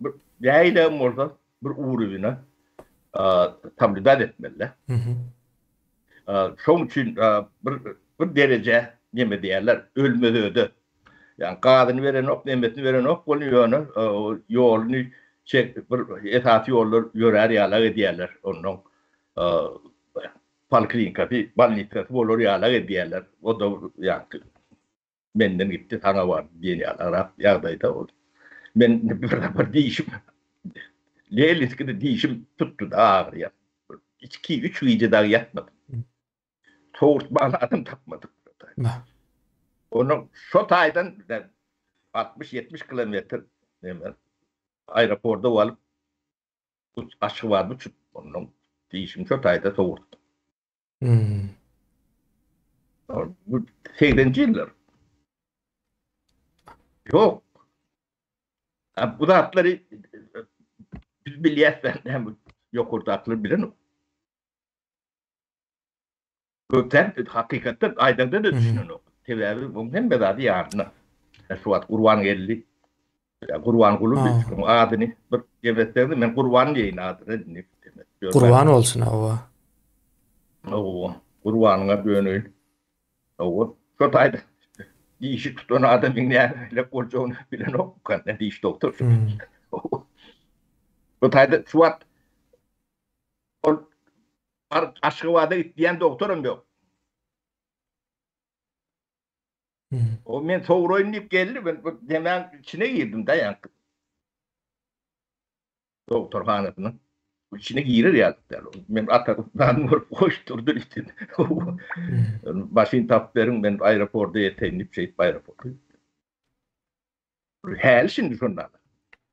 bir nähilem bolsa bir ugruna tablýudat etmeli. Şoň üçin bir bir dereje neme diýerler, ölmez öde. Ýagny gazyny berenok, nemesini berenok, ol ýöne ýoluny çek bir esasy ýollar ýörär ýalak edýärler. Onnoň poliklinikasy, bolnisasy bolar ýalak edýärler. O-da ýagny menden gitdi, saňa bardy diýen ýaly ýagdaýda ol. Men bir sapar dişim Leninskide dişim tutdy-da agyrýar. Iki, üç gije dagy ýatmadym. Sowurtmaly adam tapmadyk. Onuň şo taýdan 60-70 kilometr neme aeroporta baryp Aşgabada uçup ondan dişimi şo taýda sowurtdym. Hmm. Bu 80-nji ýyllar. Ýok. Bu zatlary biz bilýäs, näme ýokardakylar bilenok. Köpler hakykatdan aýdaňda-da düşünenok. Sebäbi oň hemme zady ýadynda. Şu wagt Gurban geldi. Gurbanguly oň adyny bir gebetseňiz men Gurban diýeýin adyny. Gurban bolsun hawa. Hawa. Gurbanyňa döneýin. Hawa. Şo taýda dişi tutan adamyň nähili boljagyny bilenok. Diş doktor. Bu taýda şu wagt ol Bar Aşgabada git diýen dogtoram ýok. O men sowraýyn diýip geldi, men bu demäň içine girdim da ýaňky. Dogtorhanasynyň içine girer ýaly däl. Men ata zany görüp goş durdy diýdi. Maşyn tapyp beriň, men aeroporta ýeteýin diýip şeýdip aeroporta. Häli şindi şonda.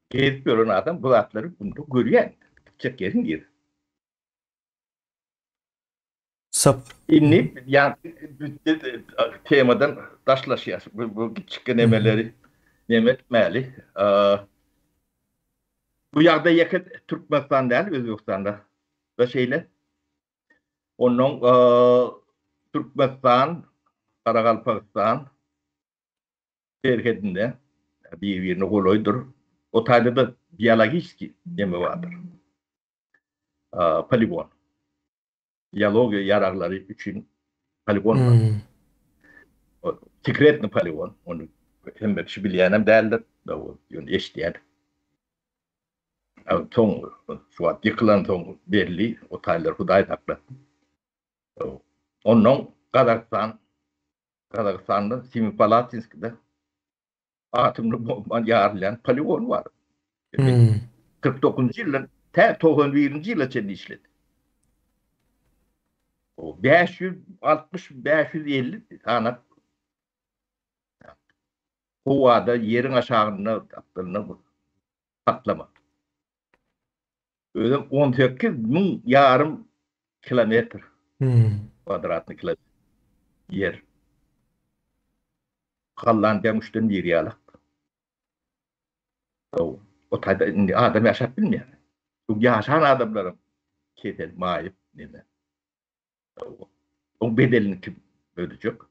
Gezip ýören adam bu zatlary günde görýär. Gitjek ýeriň ýeri. Sap. Indi ýa temadan daşlaşýas. Bu bu kiçik nemeleri neme etmäli. Bu ýagdaý ýeke Türkmenistan däl, Özbegistanda da şeýle. Ondan Türkmenistan, Garagalpagystan serhedinde bir-birine golaýdyr. O taýda-da biologiski neme bardyr. Poligon. Biologiýa ýaraglary üçin poligon bar. Hmm. O sekretny poligon. Ony hemme kişi bilýänem däldir. Ýöne eşidýär. Soň şu wagt ýykylan soň belli, o taýlar Hudaý saklasyn. Ondan Gazagystan, Gazagystanda Semipalatinskide atomly bomba ýarylýan poligon bar. Hmm. 49-njy ýyldan tä 91-nji ýyla çenli işledi. O 560 550 sany howada ýeriň aşagynda gapdalynda bu patlama. Özem 18 müň ýarym kilometr. Hmm. Kwadratny kilometr ýer. Gollandiýaň üçden biri ýalak. O taýda indi adam ýaşap bilmeýär. Bu ýaşan adamlaryň kesel, maýyp neme. Oň bedelini kim ödejek?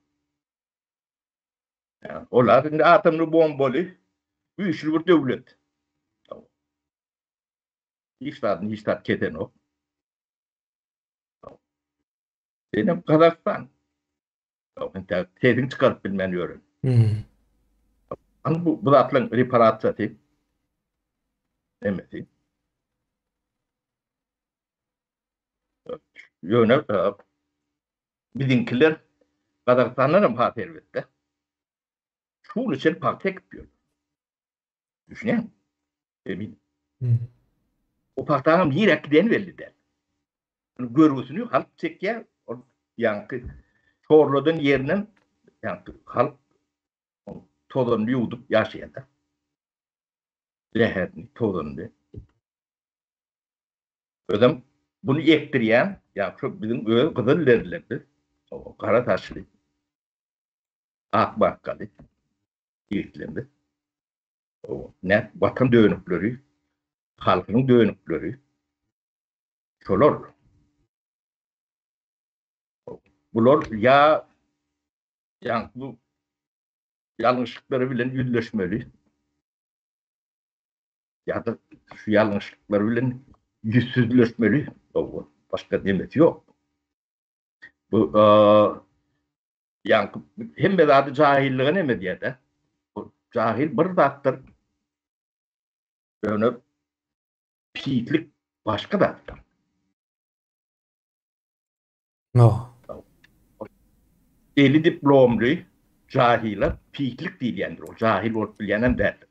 Olar indi atomly bombaly güýçli bir döwlet. Hiç zadyny hiç zat kesenok. Senem Gazagystan. Entäk sesiňi çykaryp bilmän ýören. Hmm. Hany bu, bu zatlaryň reparasiýasy nemesi. Ýöne e, biziňkiler Gazagystandan hem has erbetde. Şuny çen pagta ekip ýör. Düşünýäňmi? Emin. Hmm. O pagtanyň nirä gideni belli däl. Görgüsini halk çekýär, ol ýaňky şorladan ýerinden ýaňky halk tozanyny ýuwdup ýaşaýar-da. Zäherini, tozanyny. Özem bunu ekdirýän, ýa şu biziň öz gyzyl derili biz, gara saçly, ak bakgaly ýigitlerimiz. Ne watan dönükleri, halkynyň dönükleri şolar. Bular ýa ýa bu ýalňyşlyklary bilen ýüzleşmeli. Ýa-da şu ýalňyşlyklar bilen ýüzsüzleşmeli. Başga demesi ýok. Bu ýaňky hemme zady jahillige neme diýýär-de. Jahil bir zatdyr. Ýöne pislik başga zatdyr. No. Eli diplomly jahila pislik diýilýändir. Ol jahil bolup bilýän hem däldir.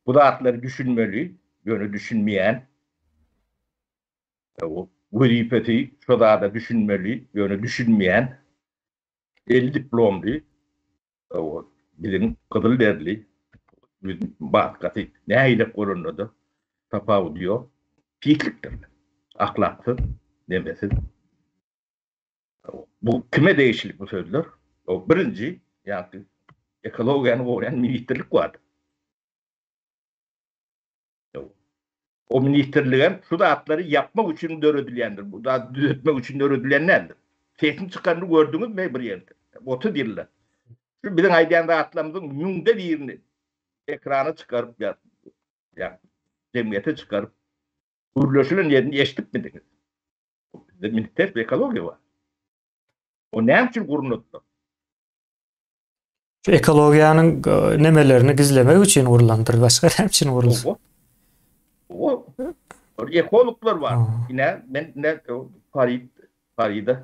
Bu zatlary düşünmeli, ýöne düşünmeýän wezipesi şo zada düşünmeli, ýöne düşünmeýän eli diplomly biziň gyzyl derli maskasy nähilek bolanda-da tapawudy ýok, pislikdir. Ahlaksyz, nemesiz. Bu kime degişli bu sözler? O birinji, ýagny ekologiýany goraýan ministrlik bardy. O ministrligem şu zatlary ýapmak üçin döredilýändir. Bu zady düzetmek üçin döredilen däldir. Sesiň çykanyny gördüňizmi bir ýerde? 30 ýylda. Şu biziň aýdýan zatlarymyzyň müňde birini ekrana çykaryp ýa ýa jemgyýete çykaryp gürleşilen ýerini eşidipmidiňiz? Bizde ministerstwo ekologiýa bar. O näme üçin gurnadylar? Şu ekologiýanyň e, nemelerini gizlemek üçin gurlandyr. Başga näme üçin gurulsyn? O ekologlar bar. Ine men ne Farid Farida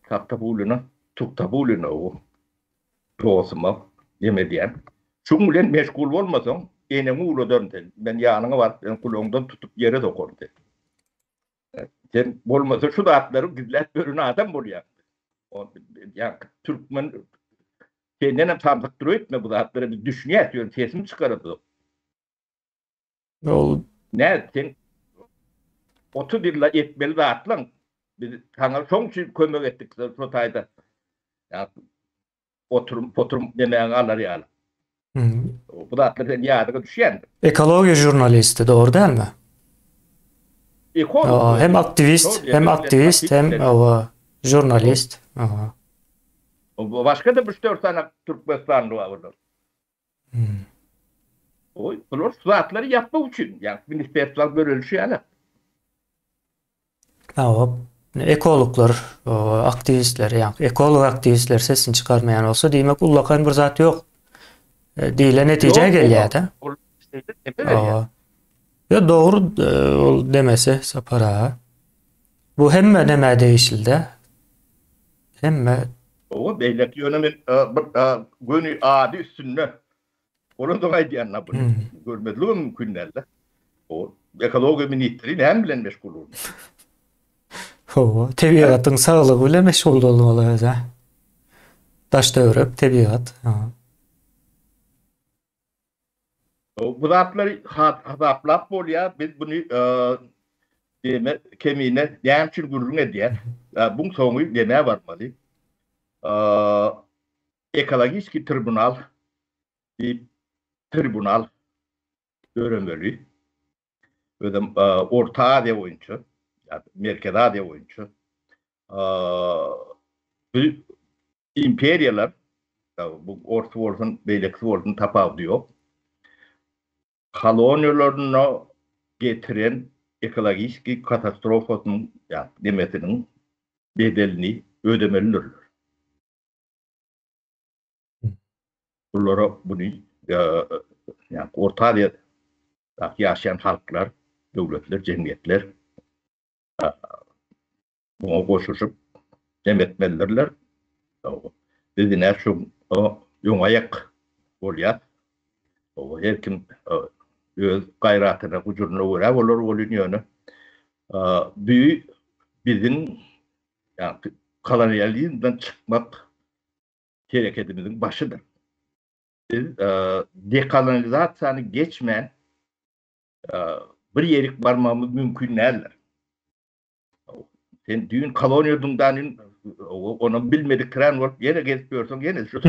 Taktabulina, Tuktabulina o dostuma neme diýen. Şuň bilen meşgul bolmasaň, eneňi uladaryn sen. Men ýanyňa baryp, sen gulagyňdan tutup ýere sokaryn sen. Sen bolmasa şu zatlary gizläp ýören adam bolýaň. Ýa türkmen senden hem samsykdyr öýtme bu zatlara biz düşünýäs ýöne sesini çykaramzok. Ol ne sen 30 ýylla etmeli zatlaň biz saňa şoň üçin kömek etdik şo taýda. Ýa oturum poturum demäňi alar ýaly. Bu zatlar sen ýadyňa düşýändir. Ekologiýa žurnalisti, dogry dälmi? Ekolog. Hem aktiwist, hem aktiwist, hem owa žurnalist. Aha. Başga-da bir 4 sany Türkmenistanly bar olar. Oý, bular şu zatlary ýapmak üçin, ýa ministerstwa bölünişi ýaly. Hawa, ekologlar, aktiwistler, ýa ekolog aktiwistler sesini çykarmaýan bolsa, diýmek ullakan bir zat ýok e, diýlen netijä gelýär-de. Hawa. Ýa dogry e, ol demese Sapar aga. Bu hemme nämä degişli-de. Hemme Hawa, beýleki ýöne men e, bir göni ady üstünde Olar-da aýdýanlar buny. Görmezligem mümkin däl-de. O ekologiýa ministri näme bilen meşgul bolmaly? Hawa, tebigatyň saglygy bilen meşgul bolmaly öz-ä. Daş-töwerek, tebigat. Bu zatlary hasaplap bolýar. Biz buny deme kemine näme üçin gürrüň edýäs? Buň soňy nämä barmaly? Ekologiski tribunal diýip tribunal döremeli. Özem Orta Aziýa boýunça, Merkezi Aziýa boýunça bu imperiýalar, bu orsy bolsun, beýlekisi bolsun tapawudy ýok. Koloniýalaryna getiren ekologiski katastrofasynyň ýa nemesiniň bedelini ödemelidirler. Bulara buny ýa Orta Aziýada ýaşaýan halklar, döwletler, jemgyýetler muňa goşulyşyp dem etmelidirler. Biz ine şu öň aýak bolýas. Her kim öz gaýratyna, gujuryna görä bolar welin ýöne bu biziň ýa kolonializmden çykmak hereketimiziň başydyr. Biz dekolonizasiýany geçmän bir ýerik barmagymyz mümkin däldir. Sen düýn koloniýadyňdan onam bilmedik tren bolup ýene gezip ýörseň ýene şu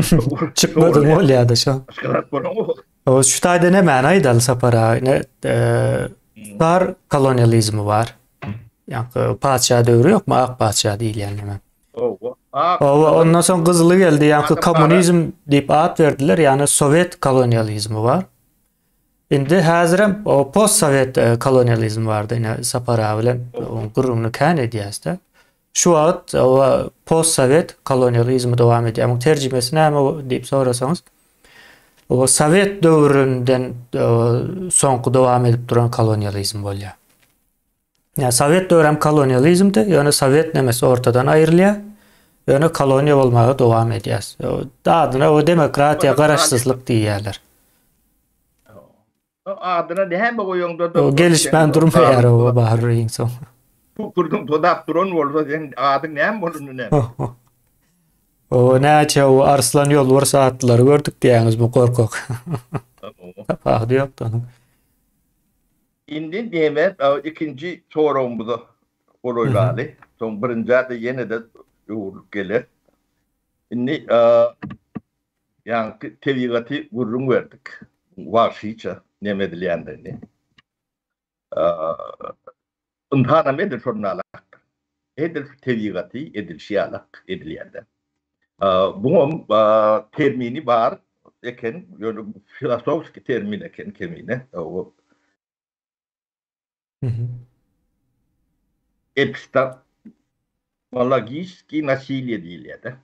çykmadyň bolýar-da şo. Başga zat bolanok. O şu taýda nämäni aýdaly Sapar aga? Ine, bar kolonializmi bar. Ýaňky patyşa döwri ýokmy, ak patyşa diýilýän näme? Owa. Owa, ondan soň gyzyly geldi, ýaňky kommunizm diýip at berdiler, ýagny sowet kolonializmi bar. Indi häzirem o postsowet e, kolonializmi bardy, ine Sapar aga bilen oň gürrüňini kän edýäs-de. Şu wagt o postsowet kolonializmi dowam edýär. Muň terjimesi näme diýip sorasaňyz, o sowet döwründen soňky dowam edip duran kolonializm bolýar. Ýa sowet döwri hem kolonializmdi, ýöne sowet nemesi ortadan aýrylýar. Ýöne koloniýa bolmaga dowam edýär. Adyna o demokratiýa, garaşsyzlyk diýýärler. Adyna näme goýaňda da gelişmän durmaýar o bar iň soň. Kükürdiň tozap duran bolsa sen adyň näme bolundy näme? O näçe o arslan ýolbars atlary gördük diýýäňiz bu gorkak. Tapawudy ýokdy onuň. Indi neme ikinji soragymyza golaýlaly. Soň birinjä-de ýene-de öwrülip geler. Indi ýaňky tebigaty gürrüň berdik. Wagşyça neme edilýändigini. Ynsanam edil şonalakdyr. Edil şu tebigaty edilişi ýalak edilýär-de. Buňam termini bar eken, ýöne filosofiki termin eken kemine. Epistemologiski nasilýe diýilýär-de.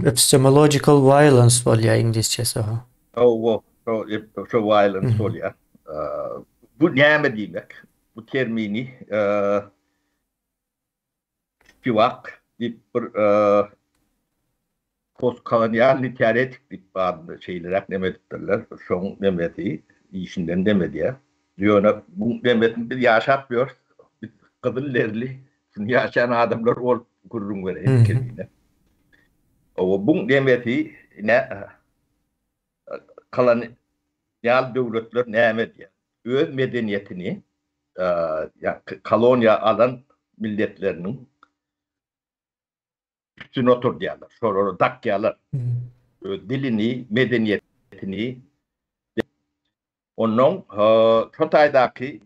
Epistemological violence bolýar iňlisçesi. Hawa, şo violence bolýar. Bu näme diýmek? Bu termini Spivak diýip bir postkolonialnyý teoretik diýip adyny şeýleräk neme edipdirler. Şoň nemesi işinden neme edýär. Ýöne bu nemesini biz ýaşap ýörüs. Biz gyzyl derili şuny ýaşaýan adamlar bolup gürrüň bereýin kemine. Owa bu nemesi ne kolonial döwletler näme edýär? Öz medeniýetini koloniýa alan milletleriniň üstüne oturdýarlar, şolara dakýarlar. Öz dilini, medeniýetini. Onnoň şo taýdaky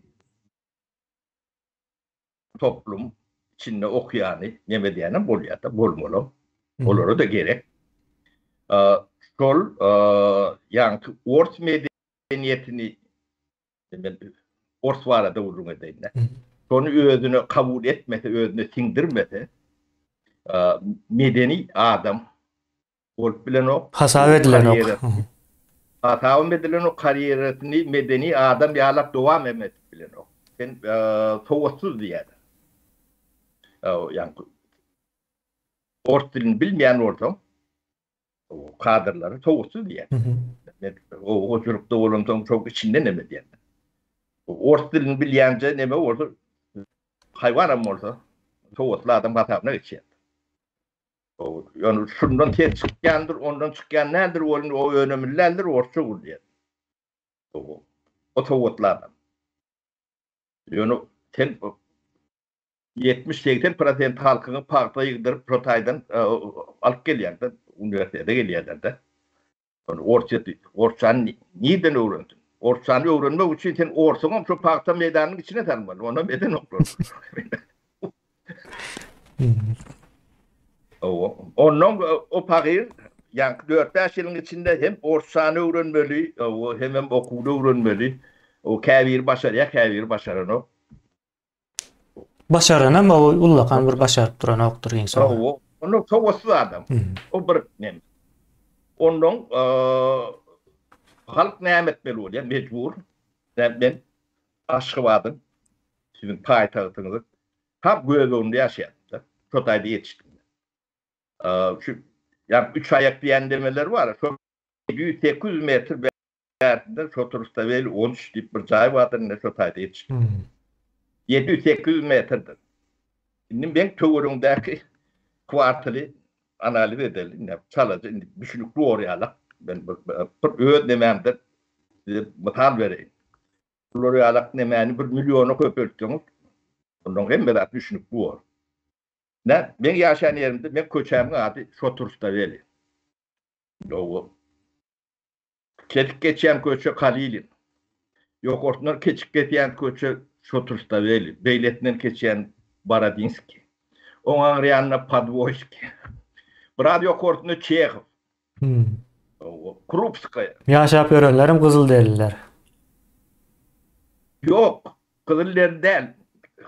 toplum içinde okaýany neme edýänem bolýar-da, bolmalam. Olara-da gerek. Şol ýaňky ors medeniýetini. Men ors barada gürrüň edeýin-de. Şony özüne kabul etmese, özüne siňdirmese, medeni adam bolup bilenok. Hasap edilenok. Hasabam edilenok, karýerasyny medeni adam ýalak dowam hem edip bilenok. Sen sowatsyz diýýärler. Ýaňky ors dilini bilmeýän bolsaň, kadrlary sowatsyz diýýär. Men oba hojalykda bolansoň şoň içinden neme diýýän. Ors dilini bilýänje neme bolsa, haýwanam bolsa, sowatly adam hasabyna geçýär. Ýöne şundan ses çykýandyr, ondan çykýan däldir, welin o önemli däldir, orsça gürleýär. O sowatly adam. Ýöne sen 70-80 prosent halkyňy pagta ýygdyryp şo taýdan alyp gelýäň-de, uniwersitete gelýärler-de. Ony orsýeti, orsçany nirden öwrensin? Orsçany öwrenmek üçin sen orsuňam şo pagta meýdanynyň içine salmaly, onam edenoklar. Hawa. Ondan o pahyr ýaňky dört-bäş ýylyň içinde hem orsçany öwrenmeli, hawa, hemem okuwyny öwrenmeli. O käbiri başarýar, käbiri başaranok. Başaranam o ullakan bir başaryp duranokdyr iň soňy. Hawa, onda sowatsyz adam. O bir neme. Ondan halk näme etmeli bolýar? Mejbur. Men Aşgabadyň siziň paýtagtyňyzyň tam göbeginde ýaşaýardym-da. Şo taýda ýetişdim. Şu ýa üç aýak diýen demeler bar. Şo 700-800 metr bärsinde Şoturstaweli 13 diýip bir jaý bardyr, ine şo taýda ýetişdim. 700-800 metrdir. Indi meň töweregimdäki kwartaly analiz edeli, ine çalaja indi düşünikli bor ýaly. Men bir, bir öz nemämden size mysal bereýin. Bular ýalak nemäni bir milliona köpeltseňiz, ondan hemme zat düşünikli bor. Nä, meň ýaşaýan ýerimde meň köçämiň ady Şoturstaweli. Ýowa. Kesip geçýän köçe Kalilin. Ýokarsyndan keçip kesýän köçe Şoturstaweli, beýlesinden keçýän Borodinskiý. Oň aňry ýanynda Podwoýskiý. Biraz ýokarsynda Çehow. Krupskaýa. Ýaşap ýörenlerem gyzylderililer. Ýok, gyzylderili däl.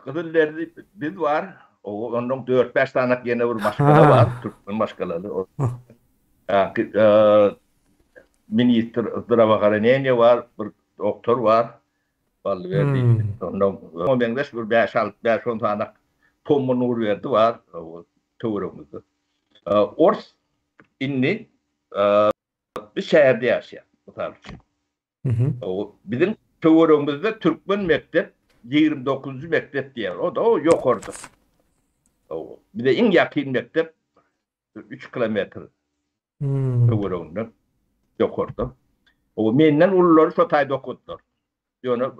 Gyzylderili biz bar. Ondan dört-bäş sany ýene bir maşgala bar, türkmen maşgalalary. Ministr zdravoohraneniýa bar, bir doktor bar. Ballyberdi. Ondan oňa meňzeş bir bäş-alty, bäş-on sany Pomma Nurberdi bar töweregimizde. Ors indi bir şäherde ýaşaýar, mysal üçin. Biziň töweregimizde türkmen mekdep 29-njy mekdep diýýär. O-da o ýokarda. Bize iň ýakyn mekdep 3 kilometr töwereginde ýokarda. O menden ululary şo taýda okadylar. Ýöne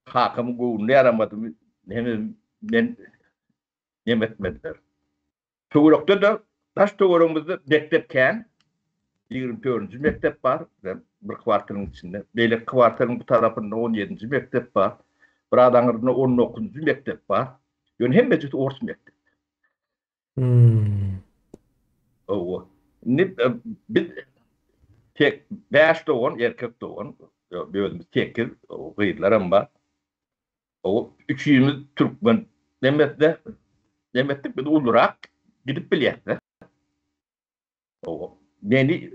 kakamyň göwnüne ýaramadymy, hemem men nem etmediler. Töwerekde-de, daş töweregimizde mekdep kän. 24-nji mekdep bar, bir kwartalyň içinde. Beýleki kwartalyň bu tarapynda 17-nji mekdep bar. Biraz aňyrynda 19-njy mekdep bar. Ýöne hemmejesi ors mekdep. Hmm. Hawa. Indi e, biz tek 5 dogan, erkek dogan, özümiz 8, gyzlaram bar. O üçimiz türkmen demesde demesdik biz ulurak gidip bilýäs-de. O meni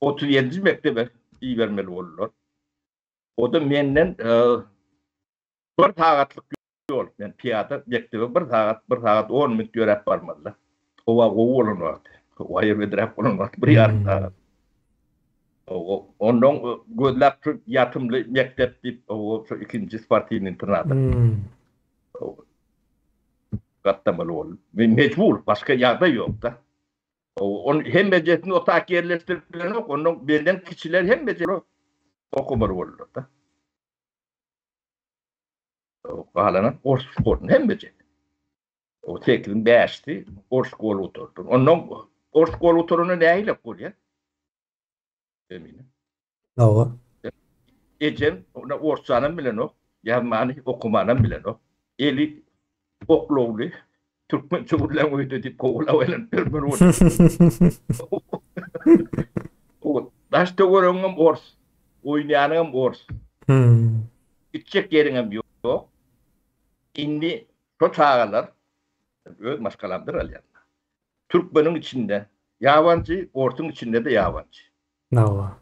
37-nji mekdebe ibermeli boldular. O da menden e, bir sagatlyk ýol. Men pyýada mekdebe bir sagat, bir sagat 10 minut ýöräp barmaly. Howa gowy bolan wagty. Howa erbedräk bolan wagty bir ýarym sagat. Ondan gözläp şu ýatymly mekdep diýip, o şu ikinji sportiwnyý internata. Gatnamaly boldy. Mejbur, başga ýagdaý ýok-da. On hemmejesini o tak ýerleşdirip bilenok, ondan benden kiçiler hemmejesi okamaly boldular-da. Galanam ors şkoluny hemmejesi. O sekiziň bäşisi ors şkoly gutardy. Ondan ors şkoly gutaranda nähili bolýar? Emine. Hawa. Ejem ona orsçanam bilenok, ýazmany, okamanam bilenok. Eli oklawly, türkmençe gürläň öýde diýip kowalap aýlanyp ýörmeli bolýar. O daş töweregiňem ors. Oýnaýanyňam ors. Hmm. Gitjek ýeriňem ýok. Indi şo çagalar öz maşgalamdan alýan. Türkmeniň içinde ýabanjy, orsuň içinde-de ýabanjy. Hawa.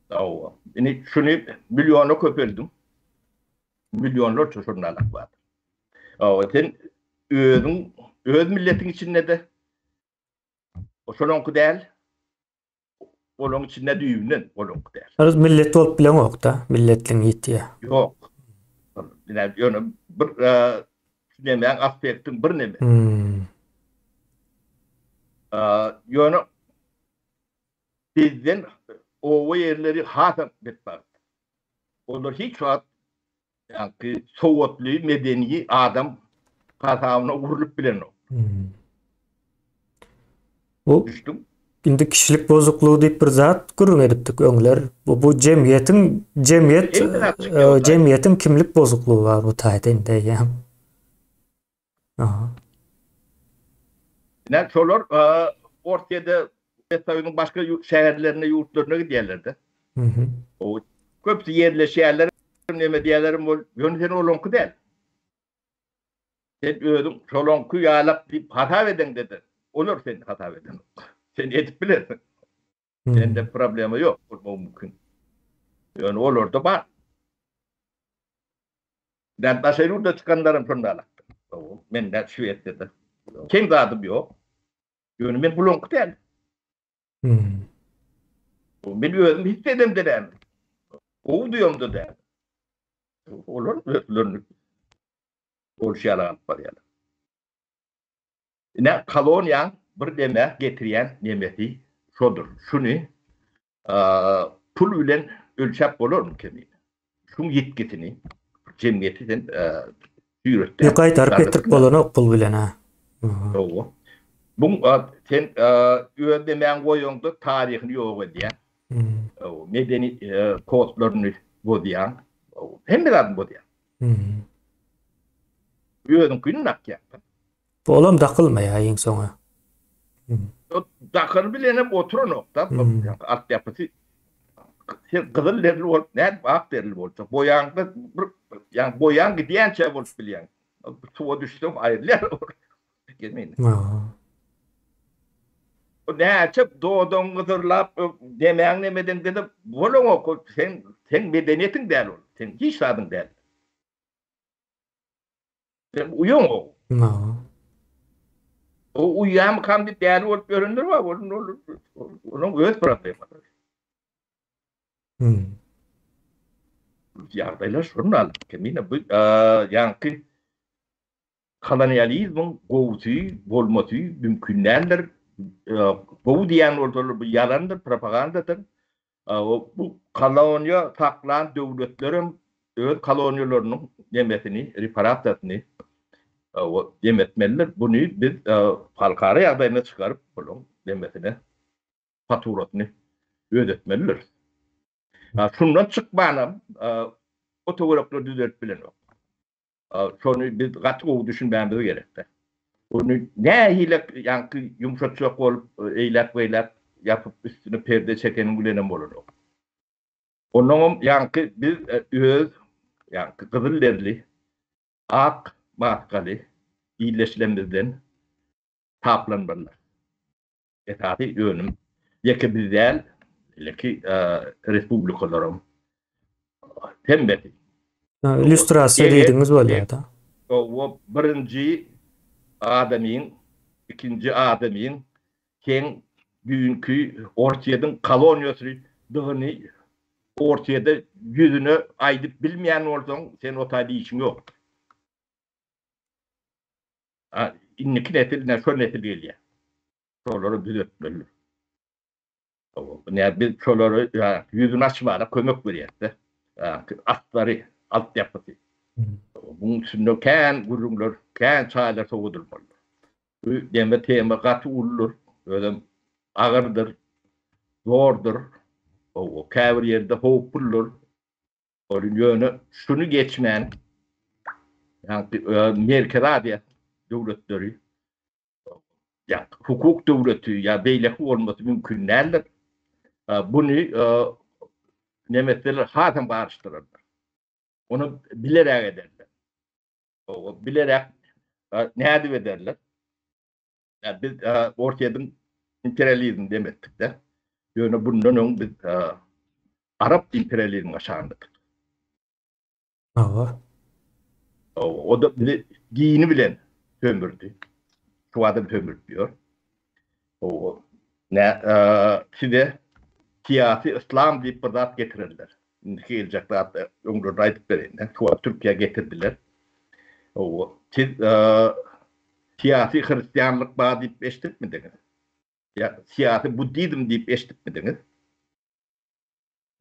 Hawa. Indi şuny milliona köpeldiň. Millionlarça şondan bar. Hawa, sen özüň öz milletiň içinde-de şonuňky däl. Olaň içinde düýbünden olaňky däl. Öz millet bolup bileňok-da, milletligiň ýitýär. Ýok. Ine, ýöne bir nemäň aspektiň bir neme. Hmm. Ýöne bizden oba ýerleri hasam betbagt. Olar hiç wagt Ýaňky sowatly, medeni adam hasabyna gurlup bilenok. Hmm. Bu Düşdüň? Indi kişilik bozuklygy diýip bir zat gürrüň edipdik öňler. Bu bu jemgyýetiň jemgyýet Hemme zat çykýar e, jemgyýetiň kimlik bozuklygy bar bu taýda indi eýýäm. Aha. Ine şolar e, Orsýede Sowet Soýuzynyň başga şäherlerine, ýurtlaryna gidýärler-de. Mhm. O köpüsi ýerleşýärler, neme diýýärler, bol, ýöne sen olaňky däl. Sen özüň şolaňky ýalak diýip hasap edeňde-de, olar seni hasap edenok. Sen edip bilersiň. Sende problema ýok, bolmagy mümkin. Ýöne olarda bar. Ben daşary ýurda çykanlarym şonda alakdyr. Men de Şwesiýada. Kem zadym ýok. Ýöne men bulaňky däl. Hmm. Men özüm hiç edemde däl. Gowy duýamda däl. Olar özlerini bolşy ýaly alyp barýarlar. Ine koloniýaň bir deme getirýän nemesi şodur. Şuny pul bilen ölçäp bolarmy kemine? Şuň ýitgisini jemgyýeti sen süýretde. Ýok gaýtaryp getirip bolanok pul bilen ha. Dogry. Bu sen öz nemäňi goýaňda taryhyny ýok edýäň. Medeni kodlaryny bozýaň. Hemme zadyny bozýaň. Özüňkini dakýaň. Olam dakylmaýar iň soňy. Dakyny bilenem oturanok-da. Altyapysy sen gyzyl derili bolup nädip ak derili boljak? Boýaňda bir ýa boýaň gidýänçä bolup bilýäň. Suwa düşseň aýrylýar. Gelmeýin. Näçe dodagyňy gyzyrlap, demäň nemedeňde-de bolaňok. Sen seň medeniýetiň däl ol. Seň hiç zadyň däl. Sen uýaň o. O uýýamykam diýip däli bolup ýörenler bar. Onuň öz problemalary. Hmm. Ýagdaýlar şonda. Kemine bu ýaňky kolonializmiň gowusy bolmasy mümkin däldir. Gowy diýen bolsalar bu ýalandyr, propagandadyr. Bu koloniýa saklan döwletlerem öz koloniýalarynyň nemesini, reparasiýasyny dem etmelidir. Buny biz halkara ýagdaýyna çykaryp, bularyň nemesine, faturasyny ödetmelidiris. Şundan çykmanam o töwerekler düzelip bilenok. Şony biz gaty gowy düşünmämiz gerekde. Ony nähili ýaňky ýumşatjak bolup eýläk-beýläk ýapyp üstüne perde çekeniň bilenem bolanok. Onnoňam ýaňky biz öz ýaňky gyzyl derili, ak maskaly ildeşlerimizden taplanmalydyr. Esasy önüm ýeke biz däl, beýleki respublikalaram hemmesi. Illýustrasiýa diýdigiňiz bolýar-da. Hawa, birinji adamyň, ikinji adamyň seň düýnki Orsýetiň koloniýasydygyny Orsýede ýüzüne aýdyp bilmeýän bolsaň, sen o taýda işiň ýok. Indiki nesil ine şo nesil gelýär. Şolary düzetmeli. Ine biz şolary ýüzüni açmaga kömek berýäs-de. Atlary, altyapysy. Buň üstünde kän gürrüňler, kän çaýlar sowadylmalydyr. Bu deme tema gaty uludyr, özem agyrdyr, zordur. Käbir ýerde howpludyr. Ol ýöne şuny geçmän, ýagny Merkezi Aziýa döwletleri ýa hukuk döwleti ýa beýleki bolmasy mümkin däldir. Buny. Nemetseler hasam garyşdyrarlar. Ony bilerek ederler. O bilerek nädip ederler? Ýa biz Orsýetiň imperializmi demetdik-de. Ýöne bundan öň biz arap imperializminiň aşagyndadyk. Hawa. O-da bizi dini bilen sömürdi. Şu adam sömürip ýör. O ne size syýasy yslam diýip bir zat getirerler. Indiki geljek zat öňden aýdyp bereýin. Şu wagt Türkiýä getirdiler. O siz syýasy hristianlyk bar diýip eşidipmidiňiz? Ýa syýasy buddizm diýip eşidipmidiňiz?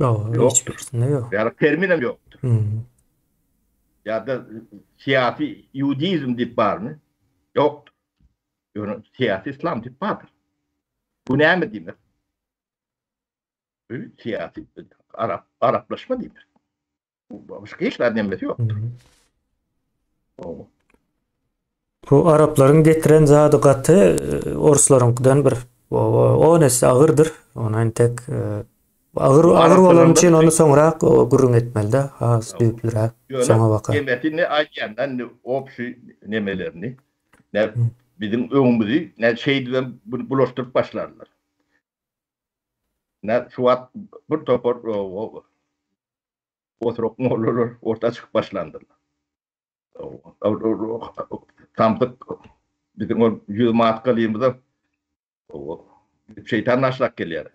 Ýok, hiç birisinde ýok. Ýa terminem ýokdur. Ýa-da syýasy iudizm diýip barmy? Ýokdur. Ýöne syýasy islam diýip bardyr. Bu näme diýmek? Bu syýasy arap araplaşma diýmek. Başga hiç zat nemesi ýokdur. Bu araplaryň getiren zady gaty e, orslaryňkydan bir on esse agyrdyr. Ony entek e, agyr agyr bolany üçin ony soňrak gürrüň etmeli-de, has düýplüräk soňa baka. Gemesi ne aýdýandan ne obşi nemelerini ne biziň öňümizi ne şeýdibem bulaşdyryp başlarlar. Ne şu wagt bir topar oturak mollalar orta çykyp başlandyrlar. Samsyk biziň ol ýüz matgalymyza şeýtan naşlap gelýär.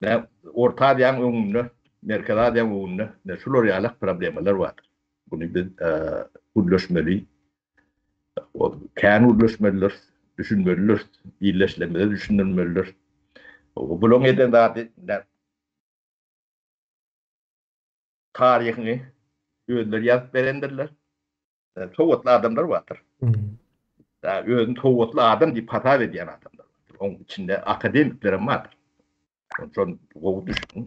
Nä Orta Aziýanyň öňünde, Merkezi Aziýanyň öňünde ne şular ýaly problemalar bar. Muny biz gürleşmeli. Kän gürleşmelidir, düşünmelidir, ildeşlerimize düşündirmelidir. Bularyň eden zady taryhyny özleri ýazyp berendirler. Sowatly adamlar bardyr. Özüni sowatly adam diýip hasap edýän adamlar bardyr. Onuň içinde akademikler hem bardyr. Şony gowy düşüniň.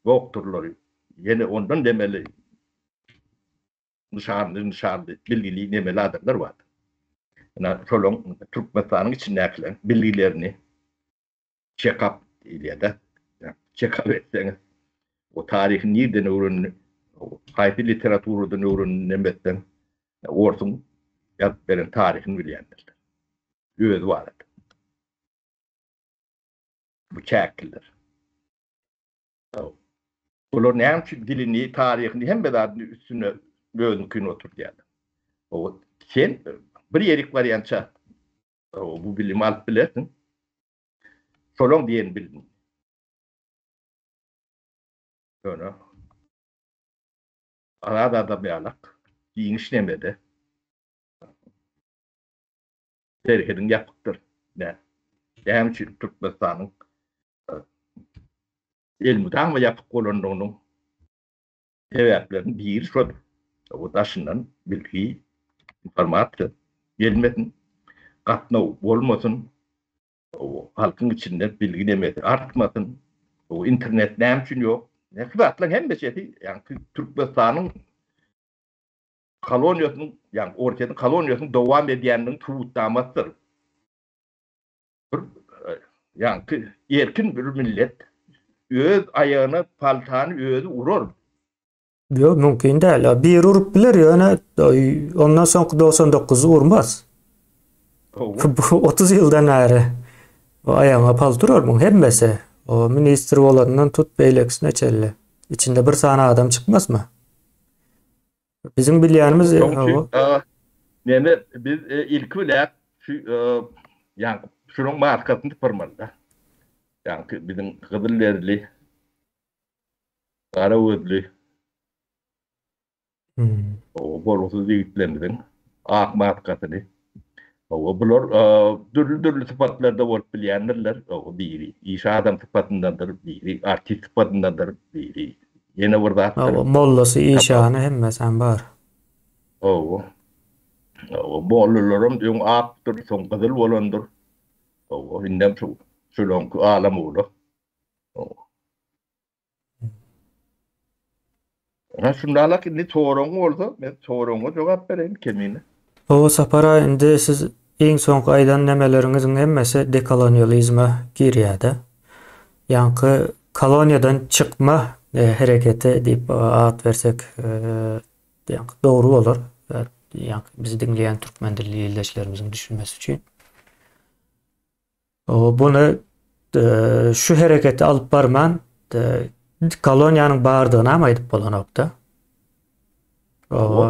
Doktorlary, ýene ondan demeli nyşanly, nyşanly, bilgili nemeli adamlar bardyr. Ýa şolaryň Türkmenistanyň içindäkileriň bilgilerini check-up diýilýär-de. Check-up etseňiz, o taryhy nirden öwrendi, haýsy literaturadan öwrendi demesden, orsuň ýazyp beren taryhyny bilýändirler. Özi barada. Bu çäkliler. Olar näme üçin dilini, taryhyny, hemme zadyny üstüne özüniňkini oturdýarlar. O sen bir ýerik barýança bu bilimi alyp bilersiň. Şolaň diýen bilim. Ýöne azat adam ýalak giňiş nemede serhediň ýapykdyr. Nä? Näme üçin Türkmenistanyň elmydama ýapyk bolandygynyň sebäpleriniň biri şodur. O daşyndan bilgi, informasiýa gelmesin, gatnaw bolmasyn, halkyň içinde bilgi nemesi artmasyn, o internet näme üçin ýok? Şu zatlaryň hemmesi, ýagny Türkmenistanyň koloniýasynyň, ýagny Orsýetiň koloniýasynyň dowam edýändiginiň subutnamasydyr. Bir ýaňky erkin bir millet öz aýagyna paltany özi urar. Ýok, mümkin däl. Biri urup biler, ýöne ondan soňky 99-y urmaz. Bu 30 ýyldan bäri aýagyňa palta urar muň hemmesi. O ministr bolanyndan tut beýlekisine çenli. Içinde bir sany adam çykmazmy? Biziň bilýänimiz Neme biz e, ilki bilen şu e, ýa şunuň maskasyny sypyrmaly-da. Ýa biziň gyzyl derili gara gözli hmm. O bolgusyz ýigitlerimiziň ak maskasyny. O bular e, dürli-dürli sypatlarda bolup bilýändirler. O biri iş adam sypatyndadyr, biri artist sypatyndadyr, biri Ýene bir zatdyr. Hawa, mollasy, işany hemmesem bar. Hawa. Hawa, mollalaram öň akdyr, soň gyzyl bolandyr. Hawa, indem şu şulaňky alam-ula. Hawa. Ana şundalak indi soragyň bolsa, men soragyňa jogap bereýin kemine. Hawa, Sapar aga, indi siz. iň soňky aýdan nemeleriňiziň hemmesi dekolonializme girýär-de. Ýaňky koloniýadan çykma hereketi diýip at bersek ýaňky dogry bolar. Ýaňky bizi diňleýän türkmen dilli ildeşlerimiziň düşünmesi üçin. Buny şu hereketi alyp barman koloniýanyň bardygyny hem aýdyp bolanokda.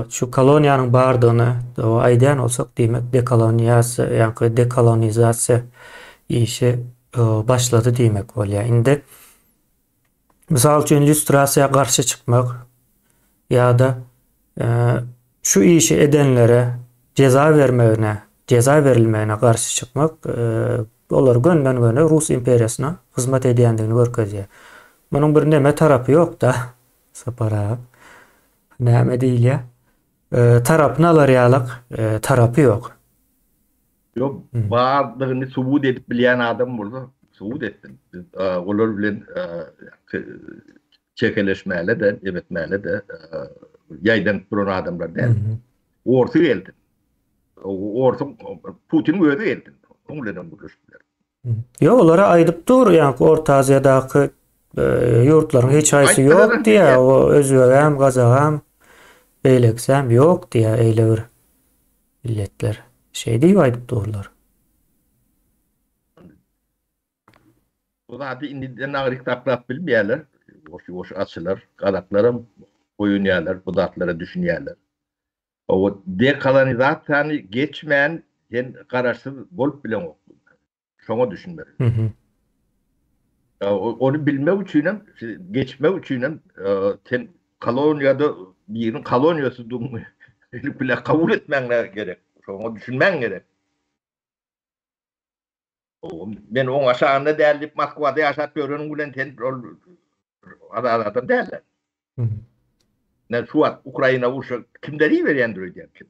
Şu koloniýanyň bardygyny aýdýan bolsak, diýmek dekoloniýasiýa, ýa-da dekolonizasiýa işi başlady diýmek bolýar. Indi mysal üçin lýustrasiýa garşy çykmak ýa-da şu işi edenlere jeza bermegine, jeza berilmegine garşy çykmak olar gönden-göni Rus imperiýasyna hyzmat edýändigini görkezýär. Munuň bir neme tarapy ýok-da, Sapar aga. Näme diýilýär? Tarapyny alar ýalyk tarapy ýok. Ýok, bardygyny subut edip bilýän adam bolsa, subut etsin. Biz olar bilen çekeleşmäle-de, nebetmäle-de ýaýdanyp duran adamlar däl. Orsy gelsin. Orsuň Putiniň özi gelsin. Oň bilen hem gürleşip biler. Ýok, olara aýdyp dur, ýaňky Orta Aziýadaky e, ýurtlaryň hiç haýsy ýok diýýär, o özbegem, gazagam, beýlekisem ýok diýýär, eýle bir milletler. Şeý diýip aýdyp durlar. Bu zady indiden aňryk saklap bilmeýärler. Ýuwaş-ýuwaş açylar. Gazaklaram oýanýarlar, bu zatlara düşünýärler. Hawa, dekolonizasiýany geçmän sen garaşsyz bolup bileňok. Şoňa düşünmeli. Ony bilmek üçinem, geçmek üçinem sen koloniýada biriniň koloniýasydygyňy bilip bile kabul etmäň gerek. Şoňa düşünmäň gerek. Men oň aşagynda däl diýip Moskwada ýaşap ýöreniň bilen sen ol azat adam däl. Ne şu wagt Ukraina urşa kimler iberýändir öýdýän kim?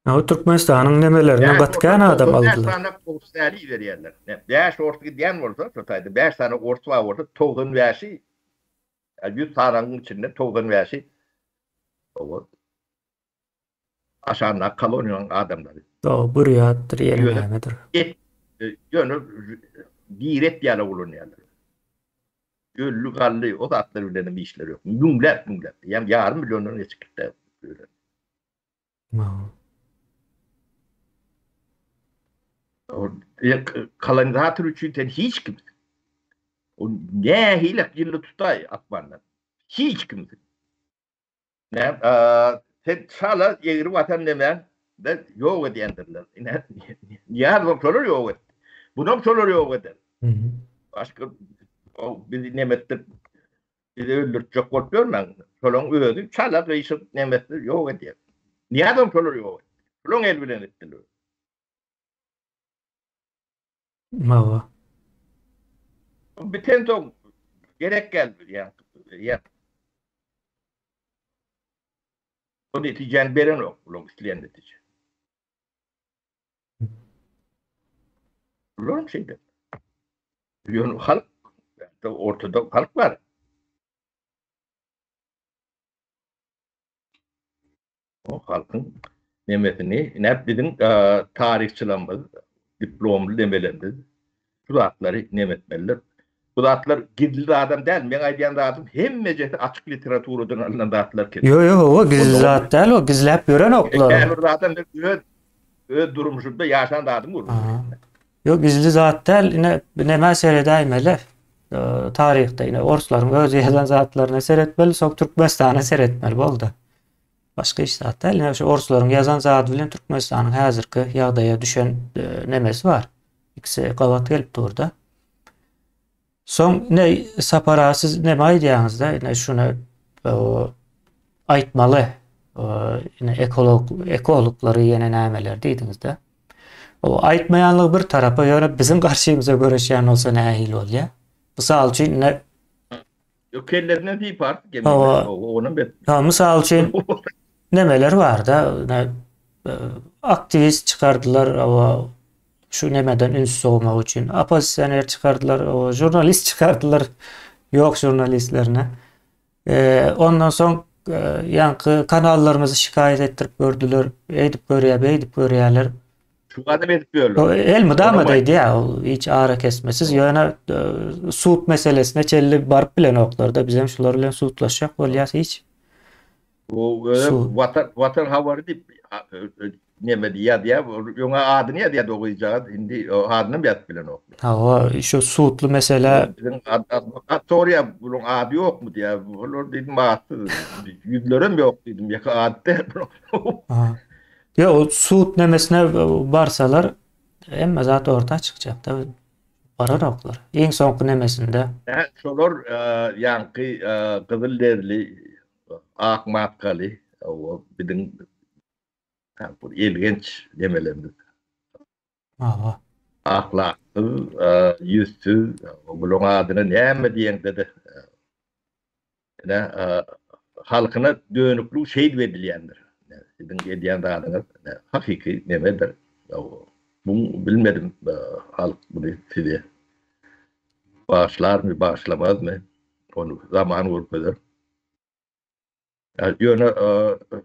O Türkmenistanyň nemelerinden gaty kän adam aldylar. 5 sany ors däli iberýärler. 5 ors gidýän bolsa, şu taýda 5 sany ors bar bolsa, 95-i 100 sanyň içinde 95-i o Aşagyndaky koloniýanyň adamlary. Dogry, burýatdyr, ýene nämedir. Et, ýöne diri et ýaly ulanýarlar. Ölli, gally o zatlar bilen hem işleri ýok. Müňläp, müňläp, ýa ýarym milliondan geçip gitdi. Kolonizator üçin sen hiç kimsin. O nähili ýylly tutaý asmandan. Hiç kimsin. Näme, sen çala egri watan demän, de ýok edýändirler. Ine, Nyýazow şolar ýok etdi. Bunam şolar ýok eder. Başga o bizi nemetdir, bizi öldürtjek bolup ýörmäň. Şolaň özi çala gyşyk nemetdir ýok edýär. Nyýazow şolar ýok etdi. Şolaň eli bilen etdiler. Hawa. Biten soň gerek geldi. Ýa, ýa. O netijäni berenok bular isleýän netije. Bularam şeýle. Ýöne halk ortada halk bar. O halkyň nemesini, ine biziň taryhçylarymyz, diplomly nemelerimiz şu zatlary neme etmeliler. Bu zatlar gizli zadam däl. Meň aýdýan zadym hemmejesi açyk literaturadan alnan zatlar eken. Ýok, ýok, o gizli zat däl, o gizläp ýörenoklar. Käbir zadam men öz öz durmuşymda ýaşan zadym gürrüň. Ýok, gizli zat däl. Ine, nämä seredäýmeli? Taryhda ine orslaryň öz ýazan zatlaryna seretmeli, soň Türkmenistana seretmeli boldy. Başga hiç zat däl. Ine şu orslaryň ýazan zady bilen Türkmenistanyň häzirki ýagdaýa düşen e, nemesi bar. İkisi gabat gelip durda. Soň ne Sapar aga siz näme aýdýaňyzda ine şuny aýtmaly ine ekolog ekologlary ýene nämeler diýdiňizde. O aýtmaýanlygy bir tarapa ýöne biziň garşymyza göreşýän bolsa nähili bolýar? Mysal üçin ine Ýok kellesinden sypar gemini. Onam bet. Ha mysal üçin nemeler barda ine aktiwist çykardylar o şu nemeden üns sowmak üçin oppozisioner çykardylar, o žurnalist çykardylar ýok žurnalistlerine. E, ondan soň e, ýaňky kanallarymyzy şikaýat etdirip gördüler, eýdip görýär, beýdip görýärler. Şu adam edip ýörler. Elmydama diýýär, ol hiç ara kesmesiz. Ýöne e, sud meselesine çenli baryp bilenoklar-da. Bizem şular bilen sudlaşjak bolýas hiç. Bu Watan Watan habary diýip neme ýazýar, öňe adyny ýazýardy o gyzjagaz, indi adyny hem ýazyp bilenok. Hawa, şu sudly mesele. Biziň adwokat soraýar, bunuň ady ýokmy diýýär. Olar diýdim atsyz, ýüzlerem ýok diýdim, ýeke ady däl bunuň. Ýok, o sud nemesine barsalar, hemme zat orta çykjak-da. Baranoklar. Iň soňky nemesinde. Hä, şolar ýaňky gyzyl derili, ak maskaly, o biziň bu elgenç nemelerimiz. Hawa. Ahlaksyz, ýüzsüz, bularyň adyna näme diýeňde-de, ine, halkyna dönüklik şeýdip edilýändir. Siziň edýän zadyňyz hakyky nemedir. Bu bilmedim, halk muny size bagyşlarmy, bagyşlamazmy, ony zaman görkezer. Ýöne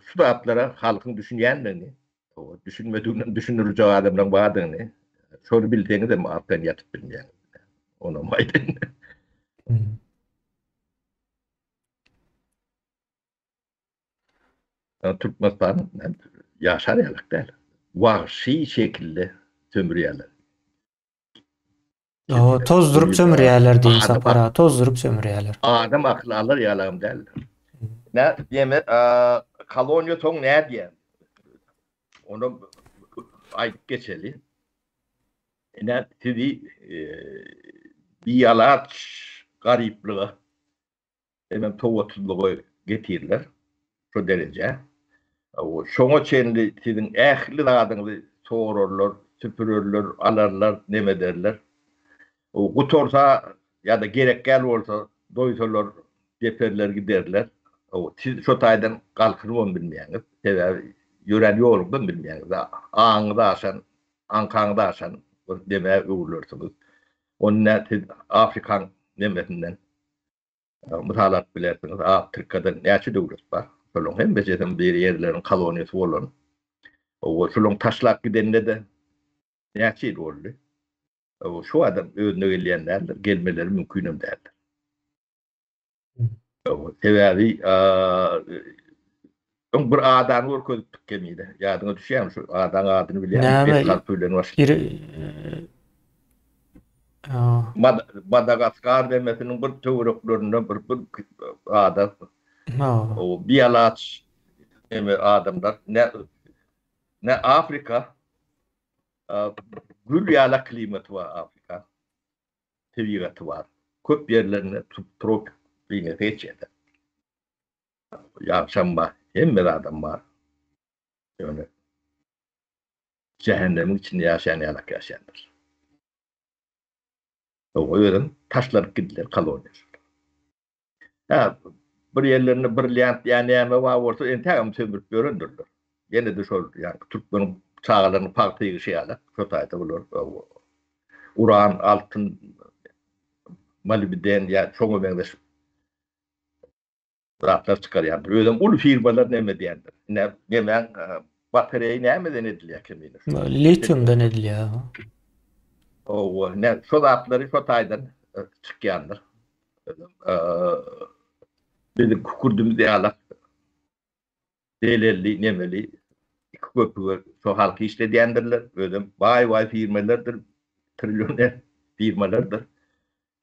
şu zatlara halkyň düşünýändigini, düşünmediginem düşündiriljek adamlaryň bardygyny, şony bilseňizem arkaýyn ýatyp bilmeýäňiz. Onam aýdaýyn. Türkmenistan ýaşar ýalak däl. Wagşy şekilde sömürýärler. O tozduryp sömürýärler diýin Sapar aga, tozduryp sömürýärler. Adam akyly alar ýalagam däl. Nä diýme, koloniýa soň nä diýýär? Ony aýdyp geçeli. Ine sizi bialaç garyplyga hemem sowatsyzlyga getirler şo derejä. Şoňa çenli siziň ähli zadyňyzy sorarlar, süpürerler, alarlar, neme ederler. Gutarsa ýa-da gerek däl bolsa, doýsalar, deperler giderler. Siz şo taýdan galkynybam bilmeýäňiz. Sebäbi ýörän ýoluňyzam bilmeýäňiz. Aňyňyzy aşan, aňkaňyzy aşan bir nemä öwrülersiňiz. Ony nä siz Afrikaň nemesinden mysal alyp bilersiňiz. Afrikada näçe döwlet bar? Şolaryň hemmesem bir ýerleriň koloniýasy bolan. Owa, şolaryň taşlap gidenine-de näçe ýyl boldy? Owa, şu adam özüne gelýän däldir, gelmeleri mümkinem däldir. Sebäbi öň bir adany görkezipdik kemine. Ýadyňa düşýärmi şu adaň adyny bilýärmi? Näme? Iri Madagaskar demesiniň bir töwereklerinde bir bir ada. O bialaç eme adamlar ne ne Afrika gül ýala klimaty bar Afrika. Tebigaty bar. Köp ýerlerinde tropik klimaty geçýär. Ýagşam bar, hemme zadam bar. Ýöne jähennemiň içinde ýaşaýan ýalak ýaşaýandyr. Soň özem taşlanyp gidilen koloniýa şol. Hä, bir ýerlerinde brilliant ýa näme bar bolsa entägem sömürip ýörendirler. Ýene-de şol ýaňky türkmeniň çagalarynyň pagta ýygyşy ýaly şo taýda bular uran, altyn, molibden ýa şoňa meňzeş zatlar çykarýandyr. Özem uly firmalar neme edýändir. Ine, nemäň batareýa nämeden edilýär kemine? Litiumdan edilýär. Owa, ne şo zatlary şo taýdan çykýandyr. Biziň kükürdimiz ýalak zelelli, nemeli iki köpüge şo halky işledýändirler. Özem baý-baý firmalardyr, trillioner firmalardyr.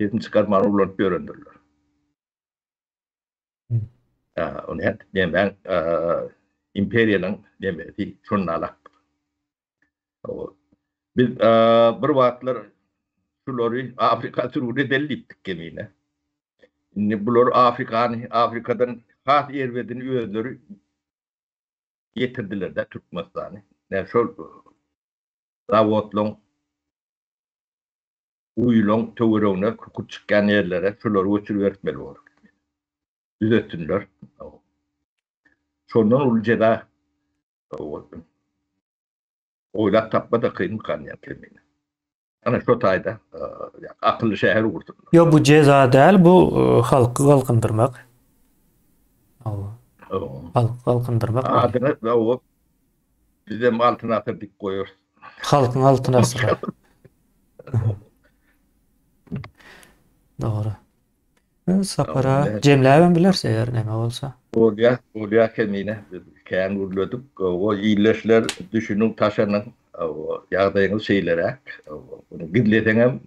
Sesini çykarman ulanyp ýörendirler. Ony nädip nemäň imperiýalaň nemesi şonda alakdyr. Biz bir wagtlar şulary Afrika sürgün edeli diýipdik kemine. Indi bular Afrikany, Afrikadan has erbedini özleri getirdiler-de Türkmenistany. Näme şol zawodlaryň guýulaň töweregine kükürt çykýan ýerlere şulary göçüribertmeli bolar. Düzetsinler. Şondan uly jeza oýlap tapma-da kynmykan diýýän kemine. Ana şo taýda akylly şäher gursunlar. Ýok bu jeza däl bu halky galkyndyrmak. Halky galkyndyrmak. Adyny bizem Altyn asyr diýip goýarys. Halkyň altyn asyry. Dogry. Sapara jemläbem bileris eger neme bolsa. Bolýa, bolýa Kemine. Biz kän gürledik. O ildeşler düşüniň taşanyň. Ýagdaýyňyz şeýleräk. Muny gizleseňem,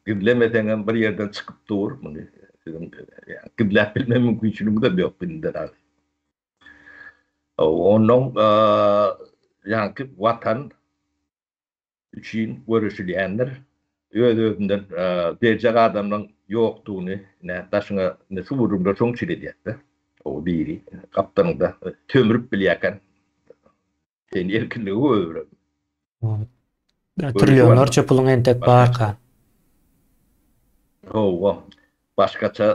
gizlemeseňem bir ýerden çykyp dur. Muny siziň gizläp bilme mümkinçiligiňizem ýok indiden artyk. Onnoň ýaňky watan üçin göreşilýändir. Öz-özünden berjek adamlaň ýokdugyny ine daşyňa ine şu gürrüňler şoň üçin edýär-de. O biri gapdalyňda sömürip bilýärken sen erkinligi goýber. Trillionlarça puluň entek barka. Hawa. Başgaça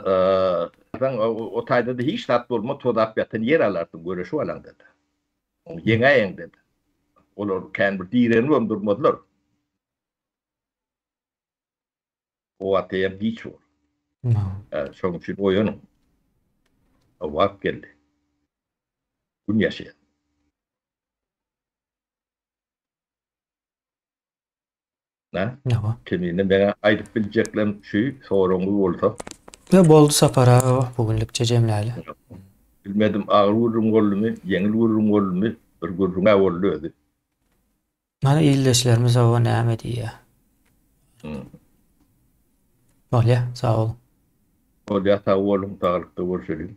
o taýda-da hiç zat bolmaz, tozap ýatan ýer alarsyň göreşip alaňda-da. Ony ýeňäýeňde-de. Olar kän bir direnibem durmazlar. O wagt eýýäm giç bolar. Şonuň üçin oýanyň. Wagt geldi. Gün ýaşaýar. Nä? Näme? Kemine meňe aýdyp biljeklerim şu, soragyňyz bolsa. Ýa boldy Sapar aga, bu günlükçe jemläli. Bilmedim agyr gürrüň boldumy, ýeňil gürrüň boldumy, bir gürrüň-ä boldy özi. Mana ildeşlerimiz hawa näme diýýä. Bolýa, sag boluň. Bolýa, sag boluň, saglykda görşeliň.